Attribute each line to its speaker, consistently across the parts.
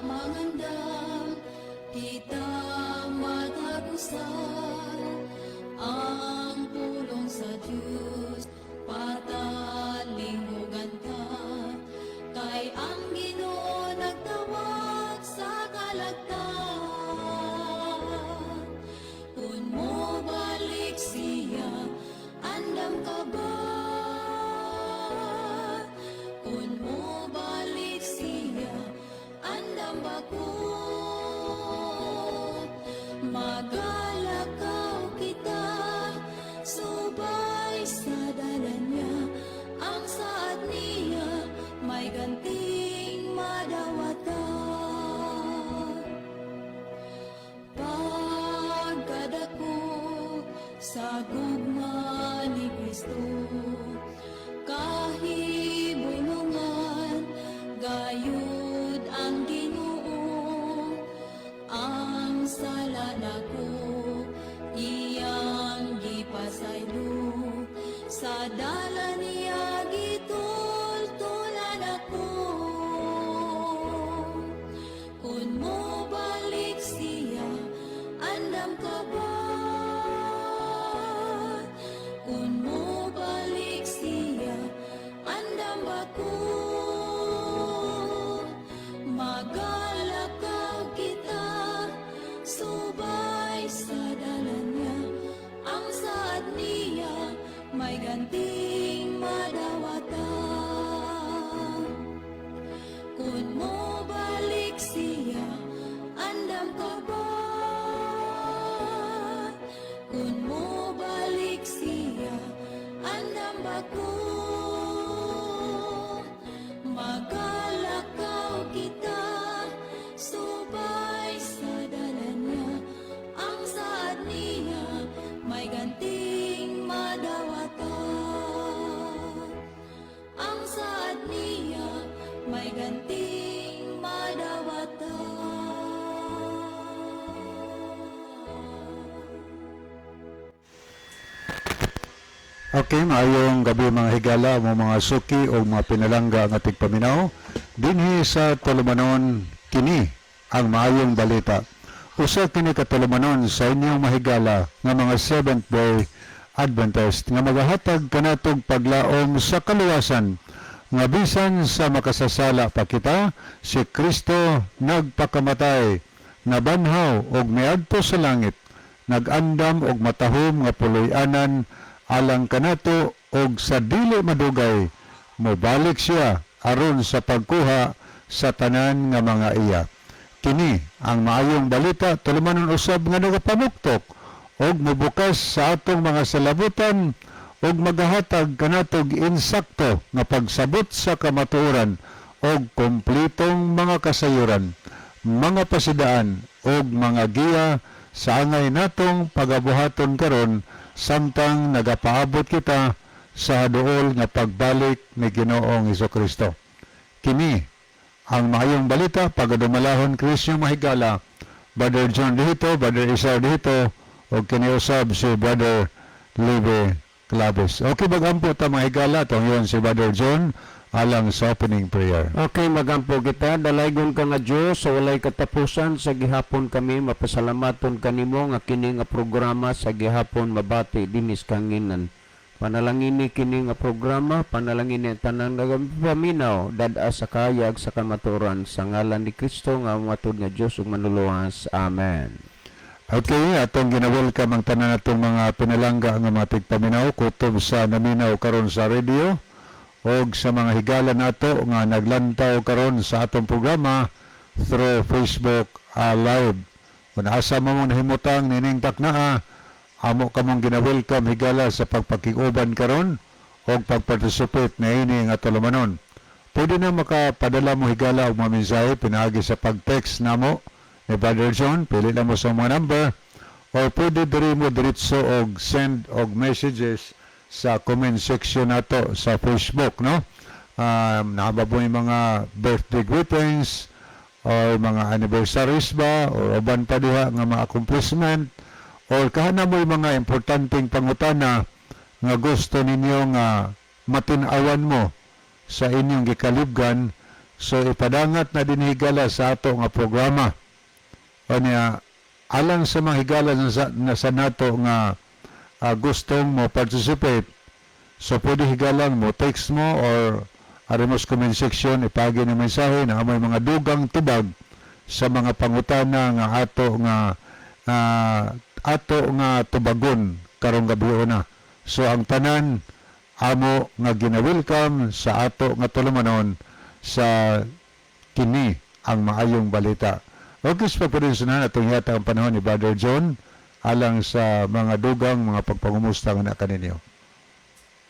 Speaker 1: Mangandam kita matag usa, ang pulong sa Dios patalinghugan ta, kay ang Ginoo nagtawag sa kalagtan. Kung mo balik siya, andam ka ba? Kung mo balik siya, andam ba ko? Magalakaw kita subay sa dalan niya, ang saad niya may ganting madawatan. Pagkadako sa gugma ni Kristo, kahibulungan gayud ang Ginoo, ang sala nako iyang gipasaylo, sa dalan niya gitultulan ako. Kung mo balik siya, andam ka ba? Kung mo balik siya, andam ba ko? Magalakaw kita subay sa dalan niya, ang saad niya may ganting madawatan. Kung mo balik siya, andam ka ba? Kung mo balik siya, andam ba ko? Magalakaw kita subay sa dalan niya, ang saad niya may ganting madawatan. Ang saad niya may ganting madawatan.
Speaker 2: Okay, maayong gabi, mga higala, mo mga suki o mga pinalangga nga tigpaminaw. Dinhi sa tulumanon, kini ang maayong balita. Usa kini ka tulumanon sa inyong mahigala nga mga Seventh Day Adventist nga magahatag kanatog paglaom sa kaluwasan nga bisan sa makasasala pa kita, si Kristo nagpakamatay, nabanhaw og miadto sa langit, nag-andam og matahom nga puloy-anan alang kanato, og sa dili madugay mobalik siya aron sa pagkuha sa tanan nga mga iya. Kini ang maayong balita, tulumanon usab nga nagapamuktok og mobukas sa atong mga salabutan og magahatag kanatog insakto nga pagsabot sa kamatuoran og kumplitong mga kasayuran, mga pasidaan og mga giya sa angay natong pagabuhaton karon samtang nagapaabot kita sa duol nga pagbalik ni Ginoong Kristo. Kini ang maayong balita, pagadumalahon Kristo, mahigala, Brother John dito, Brother Isar dito, o kiniusab si Brother Libe Claves. Okay, magampo ta, mga higala, tong yun si Brother John alang sa opening prayer.
Speaker 3: Okay, magampo kita. Dalaygon ka nga Dios sa walay katapusan, sa gihapon kami mapasalamaton kanimo nga kini nga programa sa gihapon mabati dinis kanginan. Panalangini kini nga programa, panalangini ang tanan nga paminaw, dad-a sa kayag sa kamatuoran, sa ngalan ni Kristo nga matud nga Dios ug manluluwas. Amen.
Speaker 2: Okay, atong gina-welcome ang tanan natong mga pinalangga nga mga tigpaminaw kutob sa naminaw karon sa radio og sa mga higala nato nga naglantaw karon sa atong programa through Facebook Live. Kung asa mo mong nahimutang nining taknaa, amo kamong gina-welcome, higala, sa pagpakig-uban karon og pagparticipate na ini nga tulumanon. Pwede na makapadala mo, higala, og mga mensahe pinaagi sa pag-text namo ni Brother John, pili na mo sa mga number or pwede diri mo diretso og send og messages sa comment section nato sa Facebook, no? Naa ba mo yung mga birthday greetings or mga anniversaries ba or uban pa diha nga mga accomplishment or kahana mo yung mga importanteng pangutana nga gusto ninyo nga matin-awan mo sa inyong gikalibgan. So ipadangat na din, higala, sa ato nga programa. Unya alang sa mga higala na sa nato nga gustong mo participate, so pwede, higalang, mo text mo or ari mo sa comment section, ipagi ng mensahe na amoy mga dugang tubag sa mga pangutana nga ato nga tubagon karong gabi na. So ang tanan amo nga gina-welcome sa ato nga tulumanon sa kini ang maayong balita. Okay, sa pagpapinsunan atong yata ang panahon ni Brother John alang sa mga dugang mga pagpangumusta nga na kaninyo.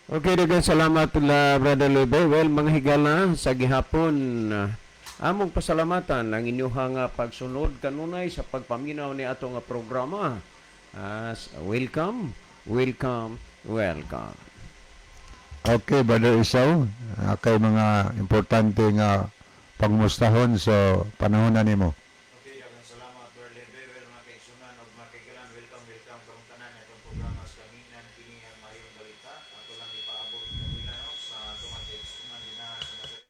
Speaker 3: Okay, daghang salamat la, Brother Lebe. Well, mga higala, sa gihapon among pasalamatan ang inyong nga pagsunod kanunay sa pagpaminaw ni ato nga programa. Welcome, welcome, welcome.
Speaker 2: Okay, Brother Isaw, kay mga importante nga pangmustahon, so panahon na nimo.
Speaker 4: Okay, daghang salamat, Berlin Bebel, mga kaigsunan ug mga kaigalan. Welcome, welcome karong tanan atong programa sa Kanginan, kini ang maayong balita. Ato lang ipaabot kanila, no, sa atong mga kaigsunan dinha sa Nazareth.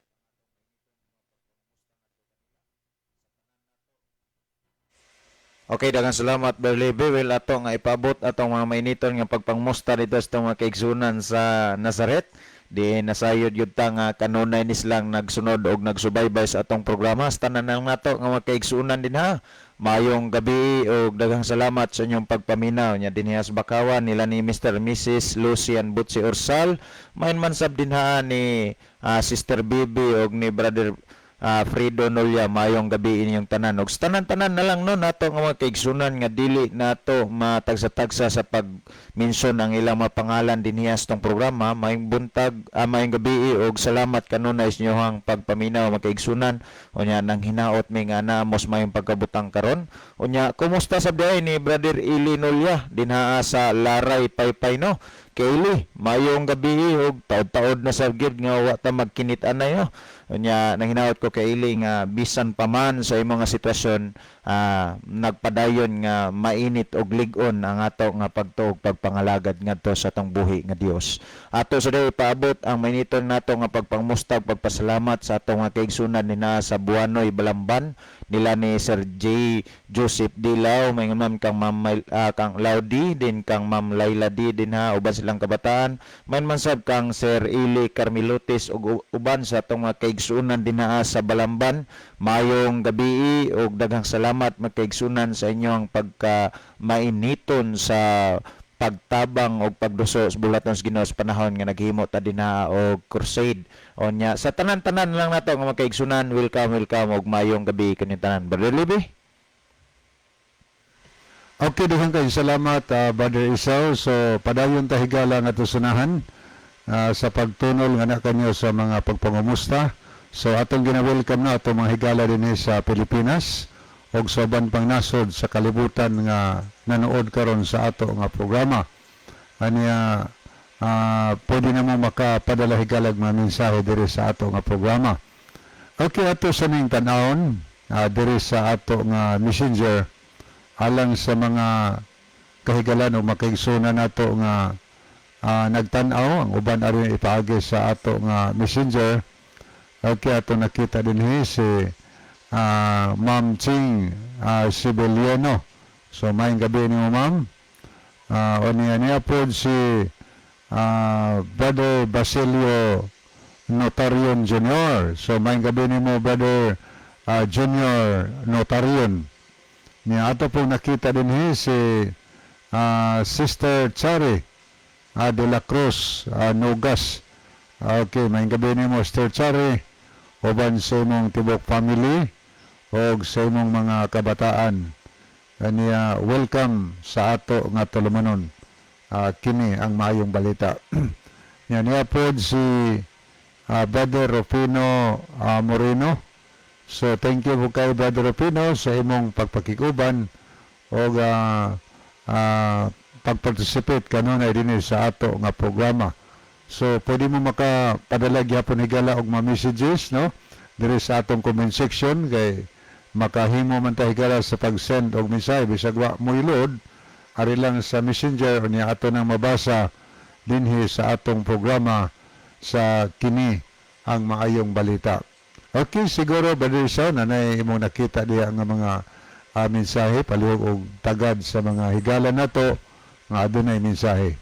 Speaker 4: Okay, daghang salamat, Berli Bebel. Ato nga ipaabot atong mga mainiton nga pagpangmusta dito sa atong mga kaigsunan sa Nazaret. Di nasayod yun ta nga kanunay ni silang nagsunod og nagsubaybay sa atong programa. Sa tanan lang nato nga mga kaigsunan dinha, maayong gabi og daghang salamat sa inyong pagpaminaw nya dinhi sa Bakawan nila ni Mr. and Mrs. Lucian Butsi Ursal, main man sab dinha ni Sister Bibi og ni Brother Fredo Nolia. Mayong gabi inyong tanan ug sa tanan-tanan na lang, no, nato nga mga kaigsunan nga dili nato matagsa-tagsa sa pag-mention ang ilang mga pangalan dinhi sa tong programa, maayong buntag, maayong gabi ug salamat kanunay sa inyong pagpaminaw, mga kaigsunan. Unya nang hinaot mi nga naamos maayong pagkabutang karon. Unya kumusta sab diay ni Brother Ili Nolia dinha sa Laray, Paypay, no? Kaylee, mayong gabi ug taod-taod na sa gid nga wa ta magkinit anay, no. Unya nang hinaot ko kay Ili nga bisan pa man sa imong nga sitwasyon, nagpadayon nga mainit og lig-on ang ato nga pagtuo ug pagpangalagad ngadto sa atong buhi nga Dios. Ato sa day paabot ang mainiton nato nga pagpangmusta ug pagpasalamat sa atong mga kaigsunan ni na sa Buanoy, Balamban nila ni Sir J. Joseph Dilao, may ma'am kang Ma'am kang Laudi din, kang Ma'am Laila D din ha, uban silang kabataan, man man sab kang Sir Ili Carmilotes ug uban sa atong mga kaigsunan dinha sa Balamban. Mayong gabi ug daghang salamat, mga kaigsunan, sa inyong pagka mainiton sa pagtabang og pagduso sa bulaton sa Ginoo sa panahon nga naghimo ta dinha og crusade. Unya sa tanan-tanan lang nato nga mga kaigsunan, welcome, welcome og mayong gabi kaninyong tanan. Brother Libby.
Speaker 2: Okay, daghang kay salamat, Brother Isaw. So padayon ta, higala, nga tusunahan sa pagtunol nga na kanyo sa mga pagpangumusta. So atong gina-welcome na atong mga higala dinhi sa Pilipinas ug sa uban pang nasod sa kalibutan nga nanood karon sa ato nga programa. Anya pwede na mo makapadala, higalag, mga mensahe diri sa ato nga programa. Okay, ato sa ning tan-awon diri sa ato nga messenger alang sa mga kahigalan o makaigsunan nato nga nagtan-aw, ang uban ari ipaagi sa ato nga messenger. Okay, ato nakita dinhi si Ma'am Ching Sibeliano. So maayong gabi nimo, ma'am. O niya niya po si Brother Basilio Notarion Jr. So maayong gabi nimo, Brother Junior Notarion. Niya ato pong nakita din si Sister Chari de la Cruz Nogas. Okay, maayong gabi nimo, Sister Chari, uban sa imong tibok family og sa imong mga kabataan. Kaniya welcome sa ato nga tulumanon. Kini ang maayong balita. Niya niya po si Brother Rufino Moreno. So thank you po kay Brother Rufino sa imong pagpakikuban o pagparticipate kanunay dinhi sa ato nga programa. So pwede mo makapadala gyapon, higala, og mga messages, no, diri sa atong comment section kay makahimo man ta, higala, sa pag-send og mensahe bisag wa mo load ari lang sa messenger. Unya ato nang mabasa dinhi sa atong programa sa kini ang maayong balita. Okay, siguro, Brother Isao, nanay imong nakita diya nga mga mensahe, palihog og tagad sa mga higala nato nga adunay mensahe.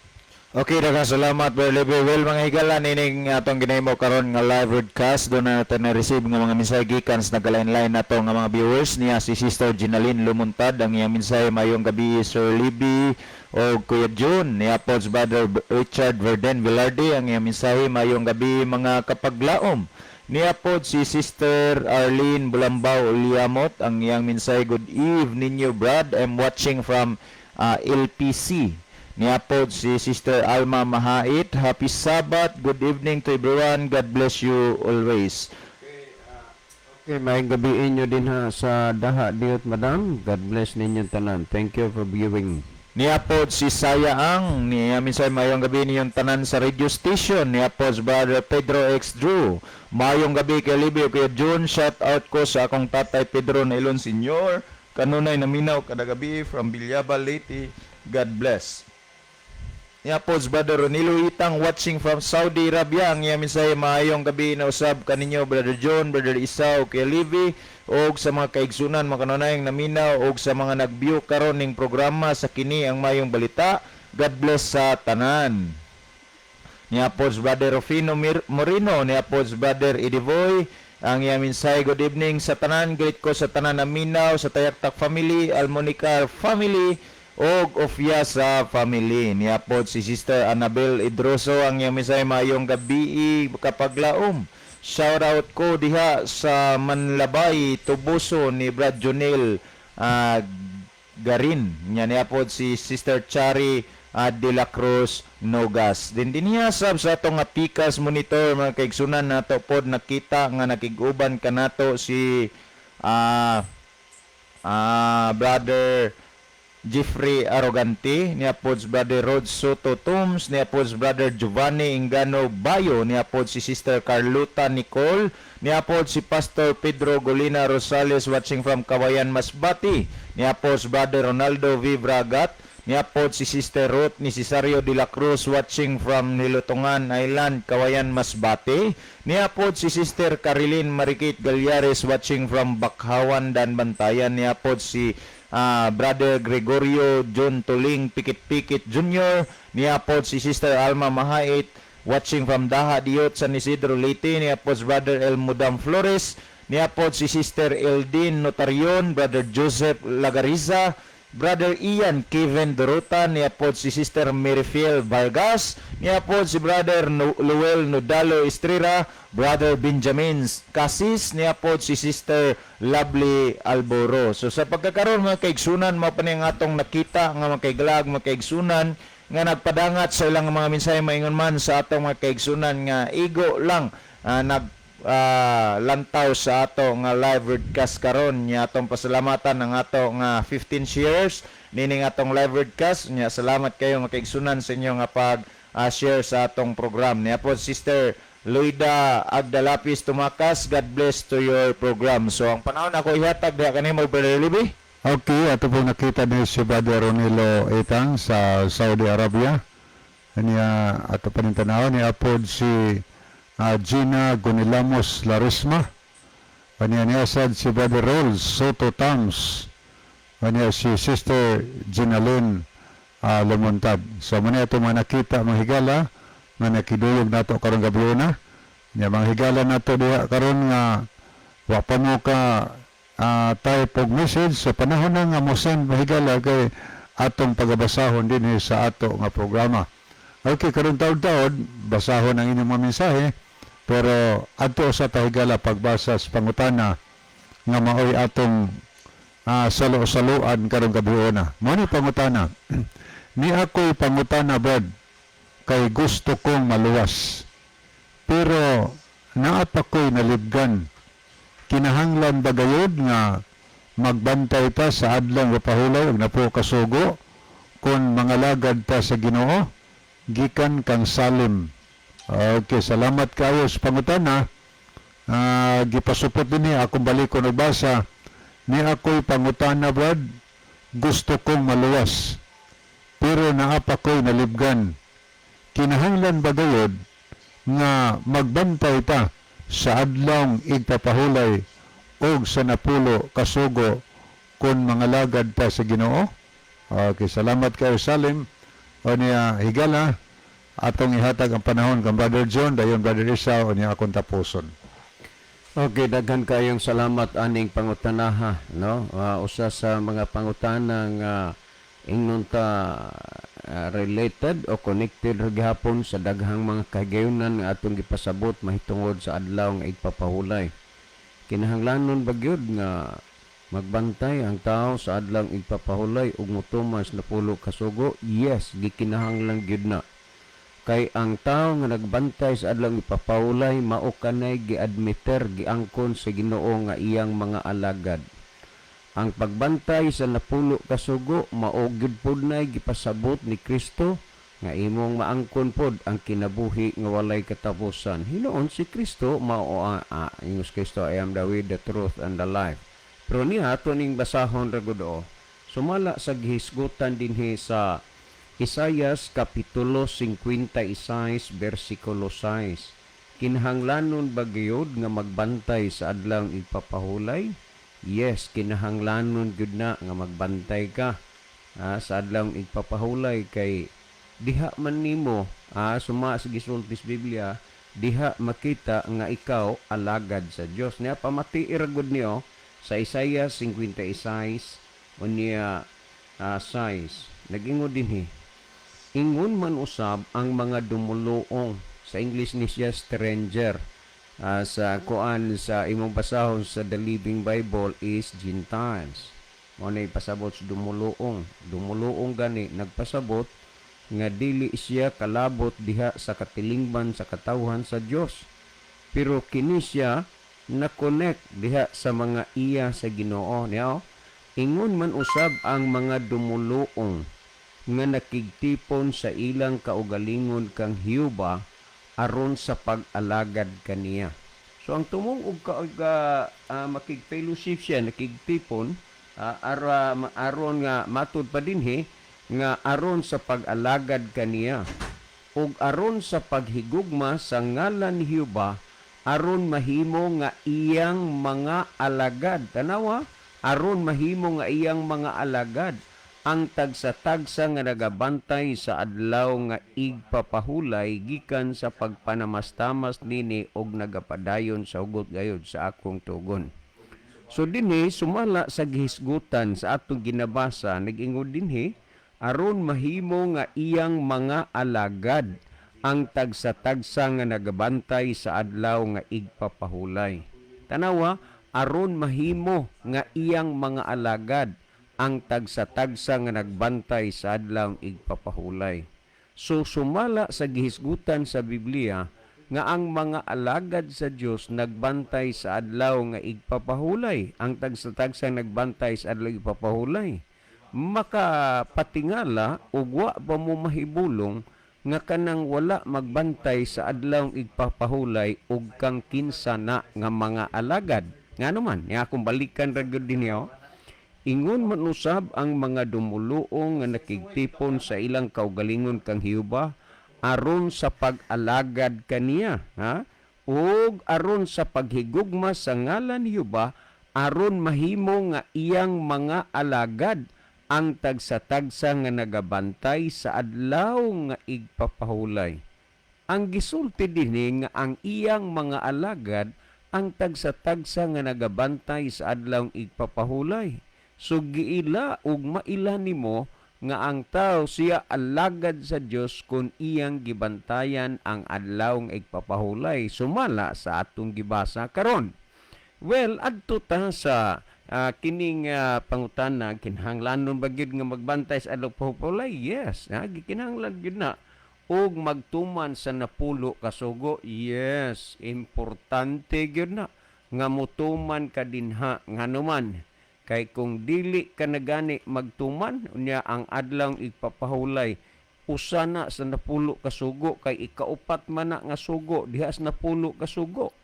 Speaker 4: Okay, daghang salamat, Brother Lebe. Well, mga higala, nining atong ginahimo karon nga live broadcast, doon na natin na-receive nga mga mensahe gikan sa nagalain-lain nato nga mga viewers niya si Sister Ginaline Lumuntad. Ang iyang mensahe, "Mayong gabi, Sir Libby o Kuya June." Niya po si Brother Richard Verden Velarde. Ang iyang mensahe, "Mayong gabi, mga kapaglaom." Niya po si Sister Arlene Bulambao Uliamot. Ang iyang mensahe, "Good evening ninyo, Brad. I'm watching from LPC." Niya po si Sister Alma Mahait, "Happy Sabbath, good evening to everyone, God bless you always."
Speaker 3: Okay, maayong gabi inyo din ha sa Daha Diot, Madam. God bless ninyong tanan. Thank you for viewing.
Speaker 4: Niya po si Saya Ang, niya minsay, "Mayong gabi ninyong tanan sa radio station." Niya po si Brother Pedro X. Drew. "Mayong gabi kay Libby o kay June, shout out ko sa akong tatay Pedro Nailon Senior. Kanunay naminaw kada gabi from Villaba, Leyte. God bless." Niya po si Brother Ronilo Itang, watching from Saudi Arabia. Ang iya mensahe, "Maayong gabi na usab kaninyo, Brother John, Brother Isao, kay Livy og sa mga kaigsunan makanunayang naminaw og sa mga nag-view karon ning programa sa kini ang Maayong Balita. God bless sa tanan." Niya po si Brother Rufino Morino, niya po si Brother Edivoy. Ang iya mensahe, "Good evening sa tanan, greet ko sa tanan naminaw sa Tayaktak family, Almonicar family, og Ofiasa family." Niya po si Sister Annabel Idroso. Ang iyang mensahe, "Maayong gabi, kapaglaom. Shout out ko diha sa Manlabay, Tubuso ni Brad Junel Garin." Nya niya po si Sister Chari de la Cruz Nogas. Din din niya sab sa atong nga Pikas monitor, mga kaigsunan, nato pod nakita nga nakig-uban kanato si Brother Jeffrey Arrogante, niya po si Brother Rod Soto Toms, niya po si Brother Giovanni Ingano Bayo, niya po si Sister Carlota Nicole, niya po si Pastor Pedro Golina Rosales, watching from Kawayan, Masbate, niya po si Brother Ronaldo V. Bragat, niya po si Sister Ruth ni Cesario de la Cruz, watching from Nilutungan Island, Kawayan, Masbate. Niya po si Sister Carilyn Marikit Galyares, watching from Bakhawan, Dan Bantayan. Niya po si Brother Gregorio John Tuling Pikit-Pikit Jr. Niya po si Sister Alma Mahait, watching from Daha Diot, San Isidro, Leyte. Niya po si Brother El Mudam Flores. Niya po si Sister Eldin Notarion, Brother Joseph Lagariza, Brother Ian Kevin Dorota, niya po si Sister Merifiel Vargas, niya po si Brother Luel Nodalo Estrera, Brother Benjamin Casis, niya po si Sister Lovely Alboro. So sa pagkakaroon, mga kaigsunan, mao pa ni ang atong nakita nga mga kaiglag, mga kaigsunan, nga nagpadangat sa ilang mga mensahe maingon man sa atong mga kaigsunan nga igo lang nag lantaw sa ato nga live broadcast karon. Nya atong pasalamatan ang ato nga 15 shares nining atong live broadcast. Nya salamat kayo, mga kaigsunan, sa inyo nga pag share sa atong program. Niya po Sister Loida Agdalapis Tumakas, "God bless to your program." So ang panahon ako ihatag diha kanimo, Brother Libby.
Speaker 2: Okay, ato po nakita ni si Brother Ronilo Etang sa Saudi Arabia. Niya ato pa rin tanaw ni apod si Gina Gonilamos Larisma. Kanya niya sad si Brother Rolls Soto Tams. Kanya si Sister Ginalyn Lumontad. So muna ito mga nakita, mga higala, nga nakidulog nato karong gabi na. Nya mga higala nato diha karon nga wa pa mo ka type og message, sa panahon na nga mo send, mahigala, kay atong pagabasahon din sa ato nga programa. Okay, karon taod-taod basahon ang inyong mga mensahe, pero adto sa tahigala pagbasa sa pangutana nga maoy atong salo-saloan karong gabi na. Mao ni pangutana. "Ni ako'y pangutana, Brad, kay gusto kong maluwas. Pero naa pa ko'y nalibgan. Kinahanglan ba gayud nga magbantay ta sa adlaw nga pahulay og napo kasugo kung mangalagad ta sa Ginoo? Gikan kang Salim." Okay, salamat kayo sa pangutana. Gipasupot din ni akong balikon og basa. "Ni ako'y pangutana, Brad, gusto kong maluwas. Pero naa pa ko'y nalibgan. Kinahanglan ba gayud nga magbantay ta Sa adlawng igpapahulay og sa napulo kasugo kung mangalagad ta sa Ginoo? Okay, salamat kayo, Salim. O niya, higala, atong ihatag ang panahon kang Brother John, dayon Brother Isa, o niya akong tapuson.
Speaker 3: Okay, daghan kayong salamat aning pangutanaha, no? Usa sa mga pangutana nga ingnon ta related o connected ra gihapon sa daghang mga kahigayunan nga atong gipasabot mahitungod sa adlaw nga igpapahulay. Kinahanglanon ba gyud nga magbantay ang tao sa adlaw igpapahulay ug motuman sa napulo ka sugo? Yes, gikinahanglan gyud na. Kay ang tao nga nagbantay sa adlaw ipapahulay, mao kanay giadmiter, giangkon sa Ginoo nga iyang mga alagad. Ang pagbantay sa napulo ka sugo mao gyud pod nay gipasabot ni Kristo nga imong maangkon pod ang kinabuhi nga walay katapusan. Hinuon si Kristo mao ang ingos Kristo, "I am the way, the truth and the life." Pero niya ato ning basahon ra gud o. Sumala sa gihisgutan dinhi sa Isayas kapitulo 56 bersikulo 6. Kinahanglanon ba gyud nga magbantay sa adlaw igpapahulay? Yes, kinahanglanon gyud na nga magbantay ka sa adlaw igpapahulay kay diha man nimo, suma sa gisulti sa Biblia, diha makita nga ikaw alagad sa Dios. Niya pamati ra gud niyo sa Isaiah 56 unya 6. Nagingon dinhi, "Ingon man usab ang mga dumuluong," sa English ni siya stranger. Sa kuan, sa imong basahon sa The Living Bible is Gentiles. Mao na ipasabot sa dumuluong. Dumuluong gani nagpasabot nga dili siya kalabot diha sa katilingban sa katawhan sa Dios. Pero kini siya na-connect diha sa mga iya sa Ginoo niya. "Ingon man usab ang mga dumuluong nga nakigtipon sa ilang kaugalingon kang Jehova aron sa pag-alagad kaniya." So ang tumong og ka og, makig-fellowship siya, nakigtipon aron nga matud pa dinhi nga aron sa pag-alagad kaniya ug aron sa paghigugma sa ngalan ni Jehova, aron mahimo nga iyang mga alagad. Tanawa, aron mahimo nga iyang mga alagad ang tagsa-tagsa nga nagabantay sa adlaw nga igpapahulay gikan sa pagpanamastamas nini og nagapadayon sa hugot gayud sa akong tugon. So dinhi sumala sa gihisgutan sa atong ginabasa, nag-ingon dinhi, aron mahimo nga iyang mga alagad ang tagsa-tagsa nga nagabantay sa adlaw nga igpapahulay. Tanawa, aron mahimo nga iyang mga alagad ang tagsa-tagsa nga nagbantay sa adlaw igpapahulay. So sumala sa gihisgutan sa Biblia nga ang mga alagad sa Dios nagbantay sa adlaw nga igpapahulay. Ang tagsa-tagsa nagbantay sa adlaw igpapahulay. Makapatingala ug wa ba mo mahibulong nga kanang wala magbantay sa adlaw igpapahulay ug kang kinsa na nga mga alagad? Ngano man, nga akong balikan ra gyud dinhi oh. "Ingon man usab ang mga dumuluong nga nakigtipon sa ilang kaugalingon kang Jehova aron sa pag-alagad kaniya, ha, ug aron sa paghigugma sa ngalan ni Jehova, aron mahimo nga iyang mga alagad ang tagsa-tagsa nga nagabantay sa adlaw nga igpapahulay." Ang gisulti dinhi nga ang iyang mga alagad ang tagsa-tagsa nga nagabantay sa adlaw igpapahulay. So giila ug maila nimo nga ang tao siya alagad sa Dios kung iyang gibantayan ang adlaw nga igpapahulay sumala sa atong gibasa karon. Well, adto ta sa kining pangutana, kinahanglanon ba gyud nga magbantay sa adlaw pahulay? Yes, gikinahanglan gyud na. Ug magtuman sa napulo ka sugo? Yes, importante gyud na nga mutuman ka dinha. Nganuman kay kung dili ka nagani magtuman, unya ang adlaw igpapahulay, usa na sa napulo ka sugo, kay ikaupat man na nga sugo diha sa napulo ka sugo.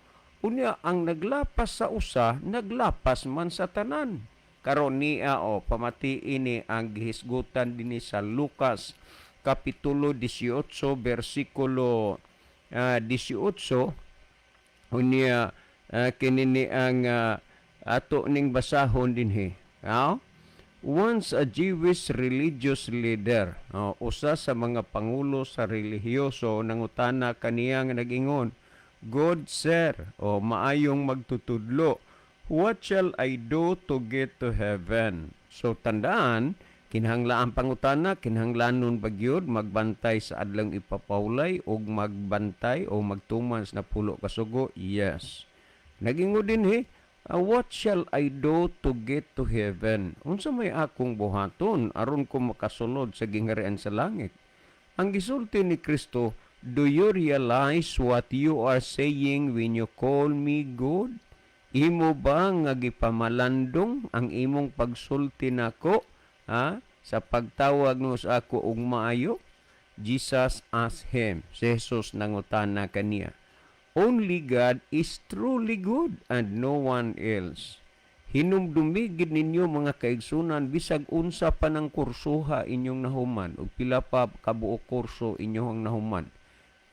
Speaker 3: Unya ang naglapas sa usa, naglapas man sa tanan. Karon niya o pamatii ni ang gihisgutan dinhi sa Lucas kapitulo 18 bersikulo 18. Unya kini ni ang ato ning basahon dinhi. Ha? Once a Jewish religious leader, oh, usa sa mga pangulo sa relihiyoso, nangutana kaniya nga nag-ingon, "Good sir," o "maayong magtutudlo, "what shall I do to get to heaven?" So tandaan, kinahanglan ang pangutana, kinahanglanon ba gyud magbantay sa adlawng ipapahulay og magbantay o magtuman sa napulo ka sugo? Yes. Nag-ingon dinhi, "What shall I do to get to heaven?" Unsa may akong buhaton aron ko makasulod sa gingharian sa langit? Ang gisulti ni Kristo, "Do you realize what you are saying when you call me good?" Imo ba nga gipamalandong ang imong pagsulti nako, ha, sa pagtawag mo sa ako og maayo? Jesus asked him. Si Jesus nangutana kaniya. Only God is truly good and no one else. Hinumdumi gid ninyo, mga kaigsunan, bisag unsa pa ng kursuha inyong nahuman ug pila pa kabuok kurso inyong nahuman.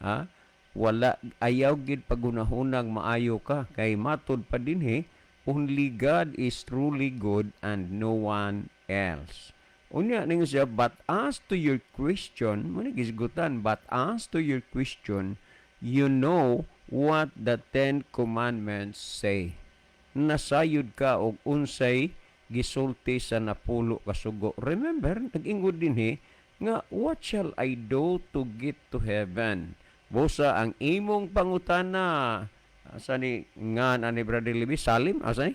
Speaker 3: Ha? Wala, ayaw gid paghunahunang maayo ka kay matud pa dinhi, only God is truly good and no one else. Unya ningon siya, "But as to your question," mo ni gisgutan, "but as to your question, you know what the Ten Commandments say." Nasayod ka og unsay gisulti sa napulo ka sugo. Remember, nag-ingon dinhi nga, "What shall I do to get to heaven?" Busa ang imong pangutana, asa ni nga na ni Brother Libby? Salim, asa ni?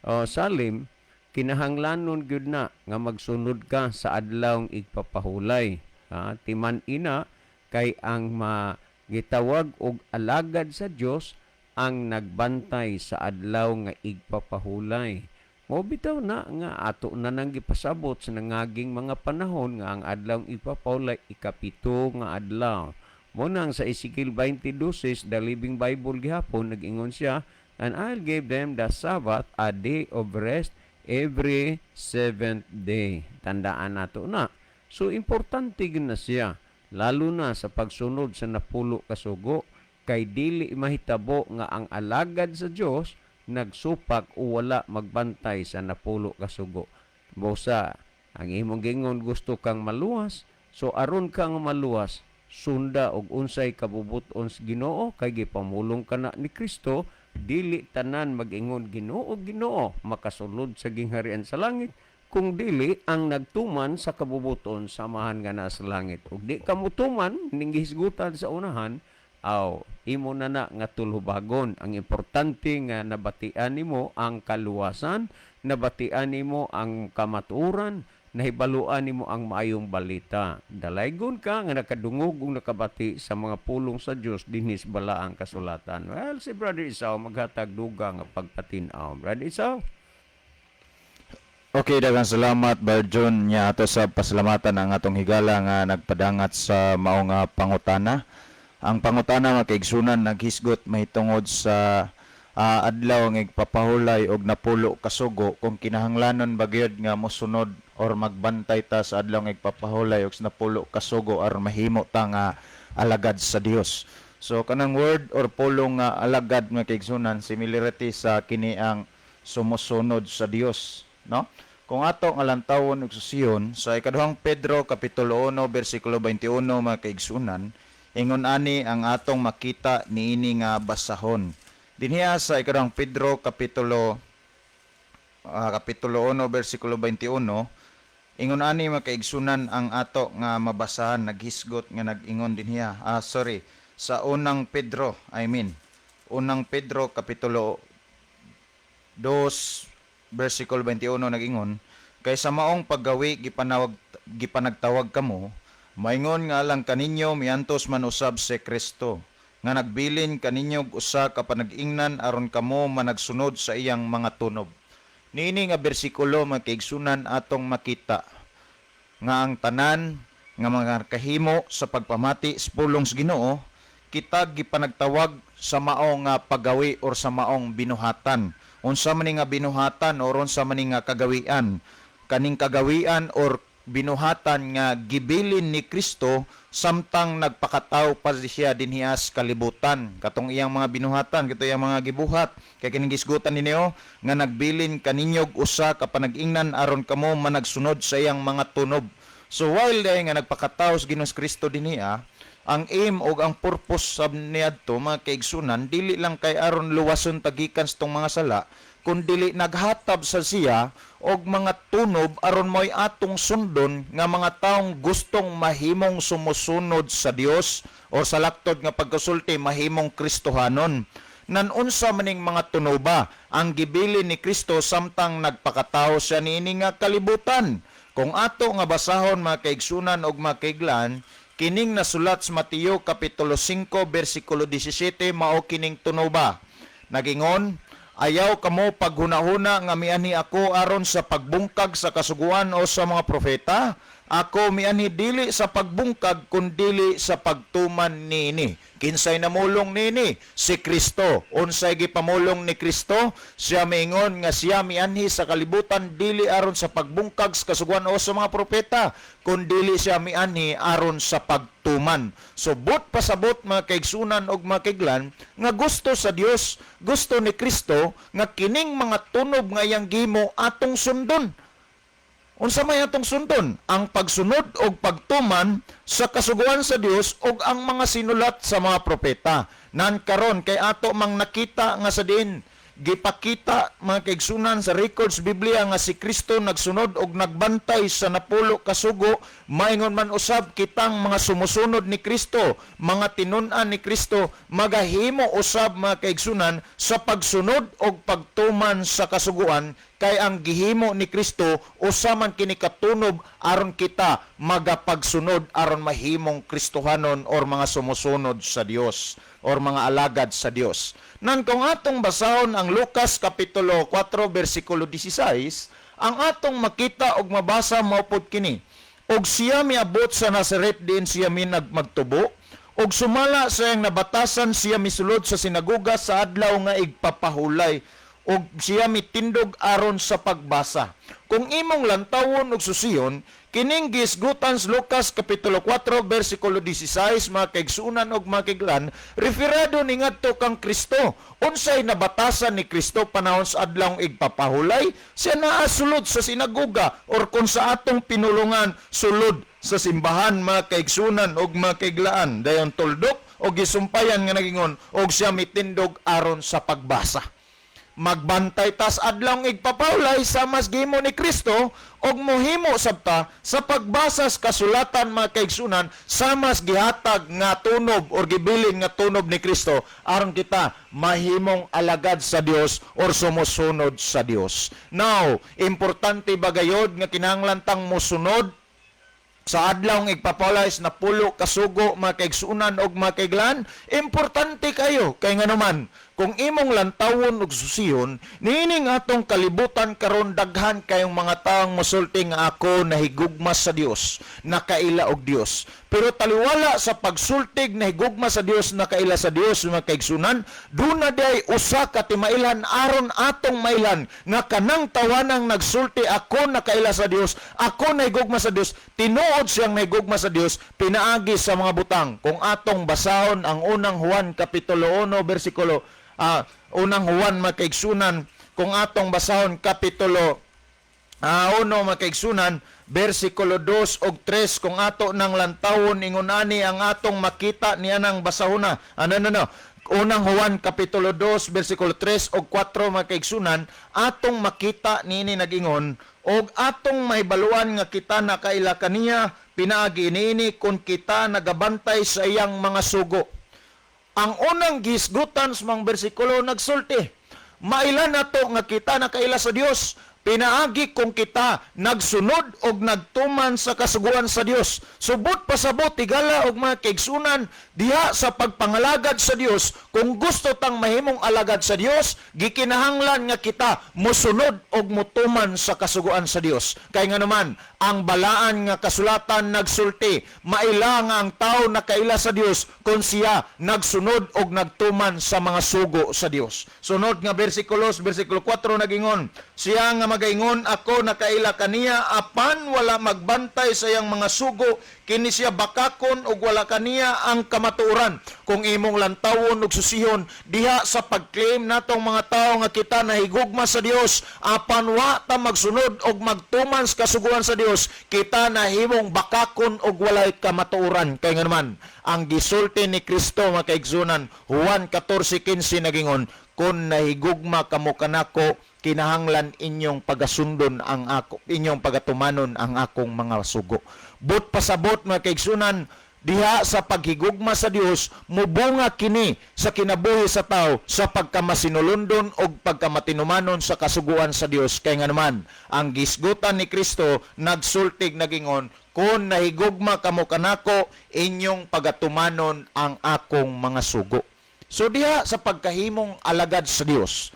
Speaker 3: Oh, Salim, kinahanglanon gyud na nga magsunod ka sa adlawng igpapahulay. Ha, timan ina kay ang gitawag og alagad sa Dios ang nagbantay sa adlaw nga igpapahulay. Mo bitaw na nga ato na nang gipasabot sa nangaging mga panahon nga ang adlaw igpapahulay ikapito nga adlaw. Mo nang sa Ezekiel 20:12, the Living Bible gihapon, nag-ingon siya, "And I'll give them the Sabbath, a day of rest every seventh day." Tandaan nato na. So importante gyud na siya lalo na sa pagsunod sa napulo ka sugo kay dili mahitabo nga ang alagad sa Dios nagsupak o wala magbantay sa napulo ka sugo. Busa ang imong gingon gusto kang maluwas, so aron kang maluwas, sunda og unsay kabubut-on sa Ginoo kay gipamulong kana ni Kristo, dili tanan mag-ingon, "Ginoo, Ginoo," makasulod sa gingharian sa langit, kung dili ang nagtuman sa kabubuton sa Amahan nga nasa langit. Ug di ka motuman ning gihisgutan sa unahan, aw imo na na nga tulubagon. Ang importante nga nabatian nimo ang kaluwasan, nabatian nimo ang kamatuoran, nahibaluan nimo ang maayong balita. Dalaygon ka nga nakadungog ug nakabati sa mga pulong sa Dios dinhi sa balaang kasulatan. Well, si Brother Isao maghatag duga nga pagpatin-aw. Brother Isao.
Speaker 4: Okay, daghang salamat, Barjon, nya ato sa pasalamatan ang atong higala nga nagpadangat sa mao nga pangutana. Ang pangutana, mga kaigsunan, naghisgot mahitungod sa adlaw nga igpapahulay og napulo kasugo, kung kinahanglanon ba gyud nga mosunod or magbantay ta sa adlaw nga igpapahulay og napulo kasugo aron mahimo ta nga alagad sa Dios. So kanang word or pulong nga alagad, mga kaigsunan, similarity sa kini ang sumusunod sa Dios, no? Kung ato nga lantawon ug susiyon sa ikaduhang Pedro kapitulo 1 bersikulo 21, mga kaigsunan, ingon ani ang atong makita niini nga basahon. Dinhiya sa ikaduhang Pedro kapitulo 1 bersikulo 21, ingon ani, mga kaigsunan, ang ato nga mabasahan, naghisgot nga nag-ingon dinhiya. Ah, sorry, sa unang Pedro, I mean, unang Pedro kapitulo 2 versikulo 21, nag-ingon, "Kay sa maong paggawi gipanagtawag kamo, maingon nga alang kaninyo miantos man usab si Kristo nga nagbilin kaninyo og usa ka panag-ingnan aron kamo managsunod sa iyang mga tunob." Niini nga bersikulo, mga kaigsunan, atong makita nga ang tanan nga mga kahimo sa pagpamati sa pulong sa Ginoo, kita gipanagtawag sa mao nga paggawi or sa maong binuhatan. Unsa man ni nga binuhatan or unsa man ni nga kagawian? Kaning kagawian or binuhatan nga gibilin ni Kristo samtang nagpakataw pa siya dinhi sa kalibutan. Katong iyang mga binuhatan, kato iyang mga gibuhat, kay kining gisgutan ninyo nga nagbilin kaninyog usa ka panag-ingnan aron kamo managsunod sa iyang mga tunob. So while day nga nagpakataw sa Ginoong Kristo dinhi, ang aim og ang purpose sab niadto, mga kaigsunan, dili lang kay aron luwason tagikan sa tong mga sala, kun dili naghatab sa siya og mga tunob aron mo'y atong sundon nga mga taong gustong mahimong sumusunod sa Dios or sa laktod nga pagkasulti, mahimong Kristohanon. Nan unsa maning mga tunoba ang gibilin ni Kristo samtang nagpakatao siya niini nga kalibutan? Kung ato nga basahon, mga kaigsunan og mga kaiglan, kining nasulat sa Mateo kapitulo 5 bersikulo 17, mao kining tunoba. Nagingon, "Ayaw kamo paghunahuna nga mianhi ako aron sa pagbungkag sa kasuguan o sa mga propeta. Ako mianhi dili sa pagbungkag kundili sa pagtuman niini." Kinsay namulong niini? Si Kristo. Unsay gipamulong ni Kristo? Siya miingon nga siya mianhi sa kalibutan dili aron sa pagbungkag sa kasuguan o sa mga propeta, kundili siya mianhi aron sa pagtuman. So buot pasabot, mga kaigsunan og mga kaiglan, nga gusto sa Dios, gusto ni Kristo nga kining mga tunob nga iyang gimo atong sundon. Unsa may atong sundon? Ang pagsunod og pagtuman sa kasuguan sa Dios ug ang mga sinulat sa mga propeta. Nan karon kay ato mang nakita nga sa diin gipakita, mga kaigsunan, sa records Biblia nga si Kristo nagsunod og nagbantay sa 10 ka sugo, maingon man usab kitang mga sumusunod ni Kristo, mga tinun-an ni Kristo, magahimo usab, mga kaigsunan, sa pagsunod og pagtuman sa kasuguan, kay ang gihimo ni Kristo usa man kini katunob aron kita magapagsunod aron mahimong Kristohanon or mga sumusunod sa Dios or mga alagad sa Dios. Nan kung atong basahon ang Lucas kapitulo 4 bersikulo 16, ang atong makita og mabasa mao pod kini. "Og siya miabot sa Nazaret diin siya minagmagtubo, og sumala sa iyang nabatasan siya misulod sa sinagoga sa adlaw nga igpapahulay, og siya mitindog aron sa pagbasa." Kung imong lantawon og susiyon, kining gisgutan sa Lucas kapitulo 4 bersikulo 16, mga kaigsunan og mga kaiglan, referado ni ngadto kang Kristo. Unsay nabatasan ni Kristo panahon sa adlaw igpapahulay? Siya naa sulod sa sinagoga or kung sa atong pinulungan, sulod sa simbahan, mga kaigsunan og mga kaiglaan. Dayon tuldok og gisumpayan nga nagingon, "Og siya mitindog aron sa pagbasa." Magbantay tas adlawng igpapahulay sa mas gihimo ni Kristo og mohimo sabta sa pagbasa sa kasulatan, mga kaigsunan, sa mas gihatag nga tunob or gibilin nga tunob ni Kristo aron kita mahimong alagad sa Dios or sumusunod sa Dios. Now, importante ba gayod nga kinahanglan tang mosunod sa adlaw ng igpapahulay sa 10 ka sugo, mga kaigsunan og mga kaiglan? Importante kayo kay nganuman, kung imong lantawon og susiyon niining atong kalibutan karon, daghan kayong mga taong mosulti nga ako nahigugma sa Dios, nakaila og Dios. Pero taliwala sa pagsultig nahigugma sa Dios, nakaila sa Dios, mga kaigsunan, duna diay usa ka timailhan aron atong mailhan nga kanang tawanang nagsulti ako nakaila sa Dios, ako nahigugma sa Dios, tinuod siyang nahigugma sa Dios pinaagi sa mga butang. Kung atong basahon ang Unang Juan kapitulo 1 bersikulo Unang Juan, mga kaigsunan, kung atong basahon kapitulo 1, mga kaigsunan, bersikulo 2 og 3, kung ato nang lantawon, ingon ani ang atong makita niya nang basahona. Ano no no Unang Juan kapitulo 2 bersikulo 3 og 4, mga kaigsunan, atong makita niini nagingon, "Og atong mahibaluan nga kita nakaila kaniya pinaagi niini kung kita nagabantay sa iyang mga sugo." Ang unang gisgutan sa mga bersikulo nagsulti, mailan nato nga kita nakaila sa Dios pinaagi kung kita nagsunod og nagtuman sa kasuguan sa Dios. Subot pasabot, tigala og mga kaigsunan, diha sa pagpangalagad sa Dios, kung gusto tang mahimong alagad sa Dios, gikinahanglan nga kita mosunod og motuman sa kasuguan sa Dios. Kay nga naman, ang balaan nga kasulatan nagsulti, maila nga ang tao nakaila sa Dios kung siya nagsunod og nagtuman sa mga sugo sa Dios. Sunod nga bersikulos, bersikulo 4 nagingon, Siya nga magaingon, "Ako nakaila kaniya," apan wala magbantay sa iyang mga sugo, kini siya bakakon ug wala kaniya ang kamatuoran. Kung imong lantawon ug susihon diha sa pag-claim natong mga tawo nga kita nahigugma sa Dios, apan wa ta magsunod og magtuman sa kasuguan sa Dios, kita nahimong bakakon og walay kamatuoran. Kay nga naman ang gisulti ni Kristo, mga kaigsunan, Juan 14:15, nagingon, "Kon nahigugma kamo kanako, kinahanglan inyong pagasundon ang ako, inyong pagatumanon ang akong mga sugo." But pasabot, mga kaigsunan, diha sa paghigugma sa Dios, mubunga kini sa kinabuhi sa tao sa pagkamasinulondon og pagkamatinumanon sa kasuguan sa Dios. Kay nga naman ang gisgutan ni Kristo, nagsultig nagingon, "Kon nahigugma kamo kanako, inyong pagatumanon ang akong mga sugo." So diha sa pagkahimong alagad sa Dios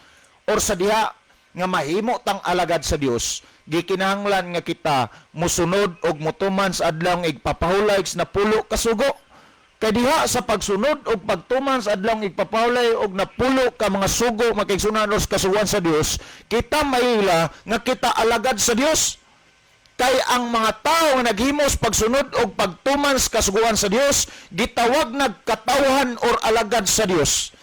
Speaker 4: or sa diha nga mahimo tang alagad sa Dios, gikinahanglan nga kita musunod og mutuman sa adlawng igpapahulay sa 10 ka sugo. Kay diha sa pagsunod og pagtuman sa adlawng igpapahulay og 10 ka mga sugo, makigsunan sa kasuguan sa Dios, kita maila nga kita alagad sa Dios. Kay ang mga tao nga naghimos pagsunod og pagtuman sa kasuguan sa Dios, gitawag nagkatawhan or alagad sa Dios.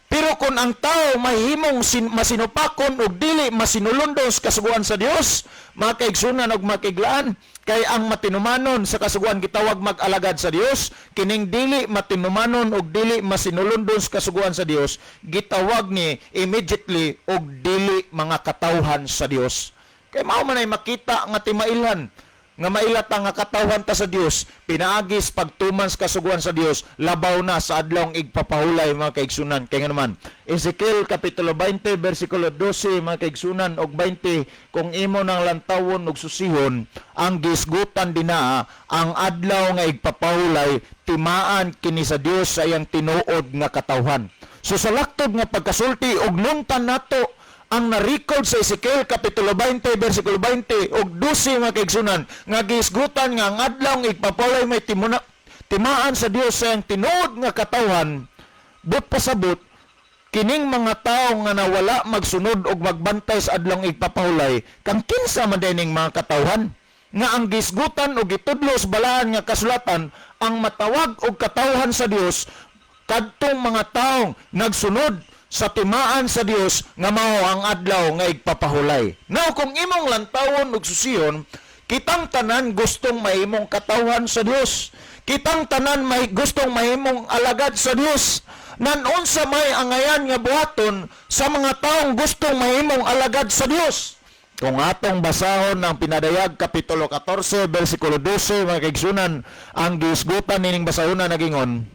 Speaker 4: Pero kung ang tao mahimong masinupakon og dili masinulondon sa kasuguan sa Dios, mga kaigsunan og makiglaan, kay ang matinumanon sa kasuguan gitawag mag-alagad sa Dios, kining dili matinumanon og dili masinulondon sa kasuguan sa Dios, gitawag ni immediately og dili mga katawhan sa Dios. Kay mao man ay makita nga timailhan nga maila ta nga katawhan ta sa Dios pinaagis pagtuman sa kasuguan sa Dios, labaw na sa adlawng igpapahulay, mga kaigsunan. Kay nga naman Ezekiel kapitulo 20 bersikulo 12, mga kaigsunan, og 20, kung imo nang lantawon og susihon ang gisgutan dinaa, ang adlaw nga igpapahulay, timaan kini sa Dios sa iyang tinuod nga katawhan. So sa laktod nga pagkasulti og nuntan nato ang na-record sa Ezekiel kapitulo 20 versikulo 20 ug 12, mga kaigsunan, nga gisgutan nga ang adlaw igpapalay may timaan sa Dios sa iyang tinuod nga katawhan, but pasabot kining mga tawo nga nawala magsunod og magbantay sa adlawng igpapahulay, kang kinsa man dining mga katawhan nga ang gisgutan og gitudlo sa balaan nga kasulatan, ang matawag og katawhan sa Dios kadtong mga taong nagsunod sa timaan sa Dios nga mao ang adlaw nga igpapahulay? Now, kung imong lantawon ug susiyon, kitang tanan gustong mahimong katawhan sa Dios. Kitang tanan may gustong mahimong alagad sa Dios. Nan unsa may angayan nga buhaton sa mga taong gustong mahimong alagad sa Dios? Kung atong basahon ang Pinadayag kapitulo 14 versikulo 12, mga kaigsunan, ang gisgutan nining basahona nagingon,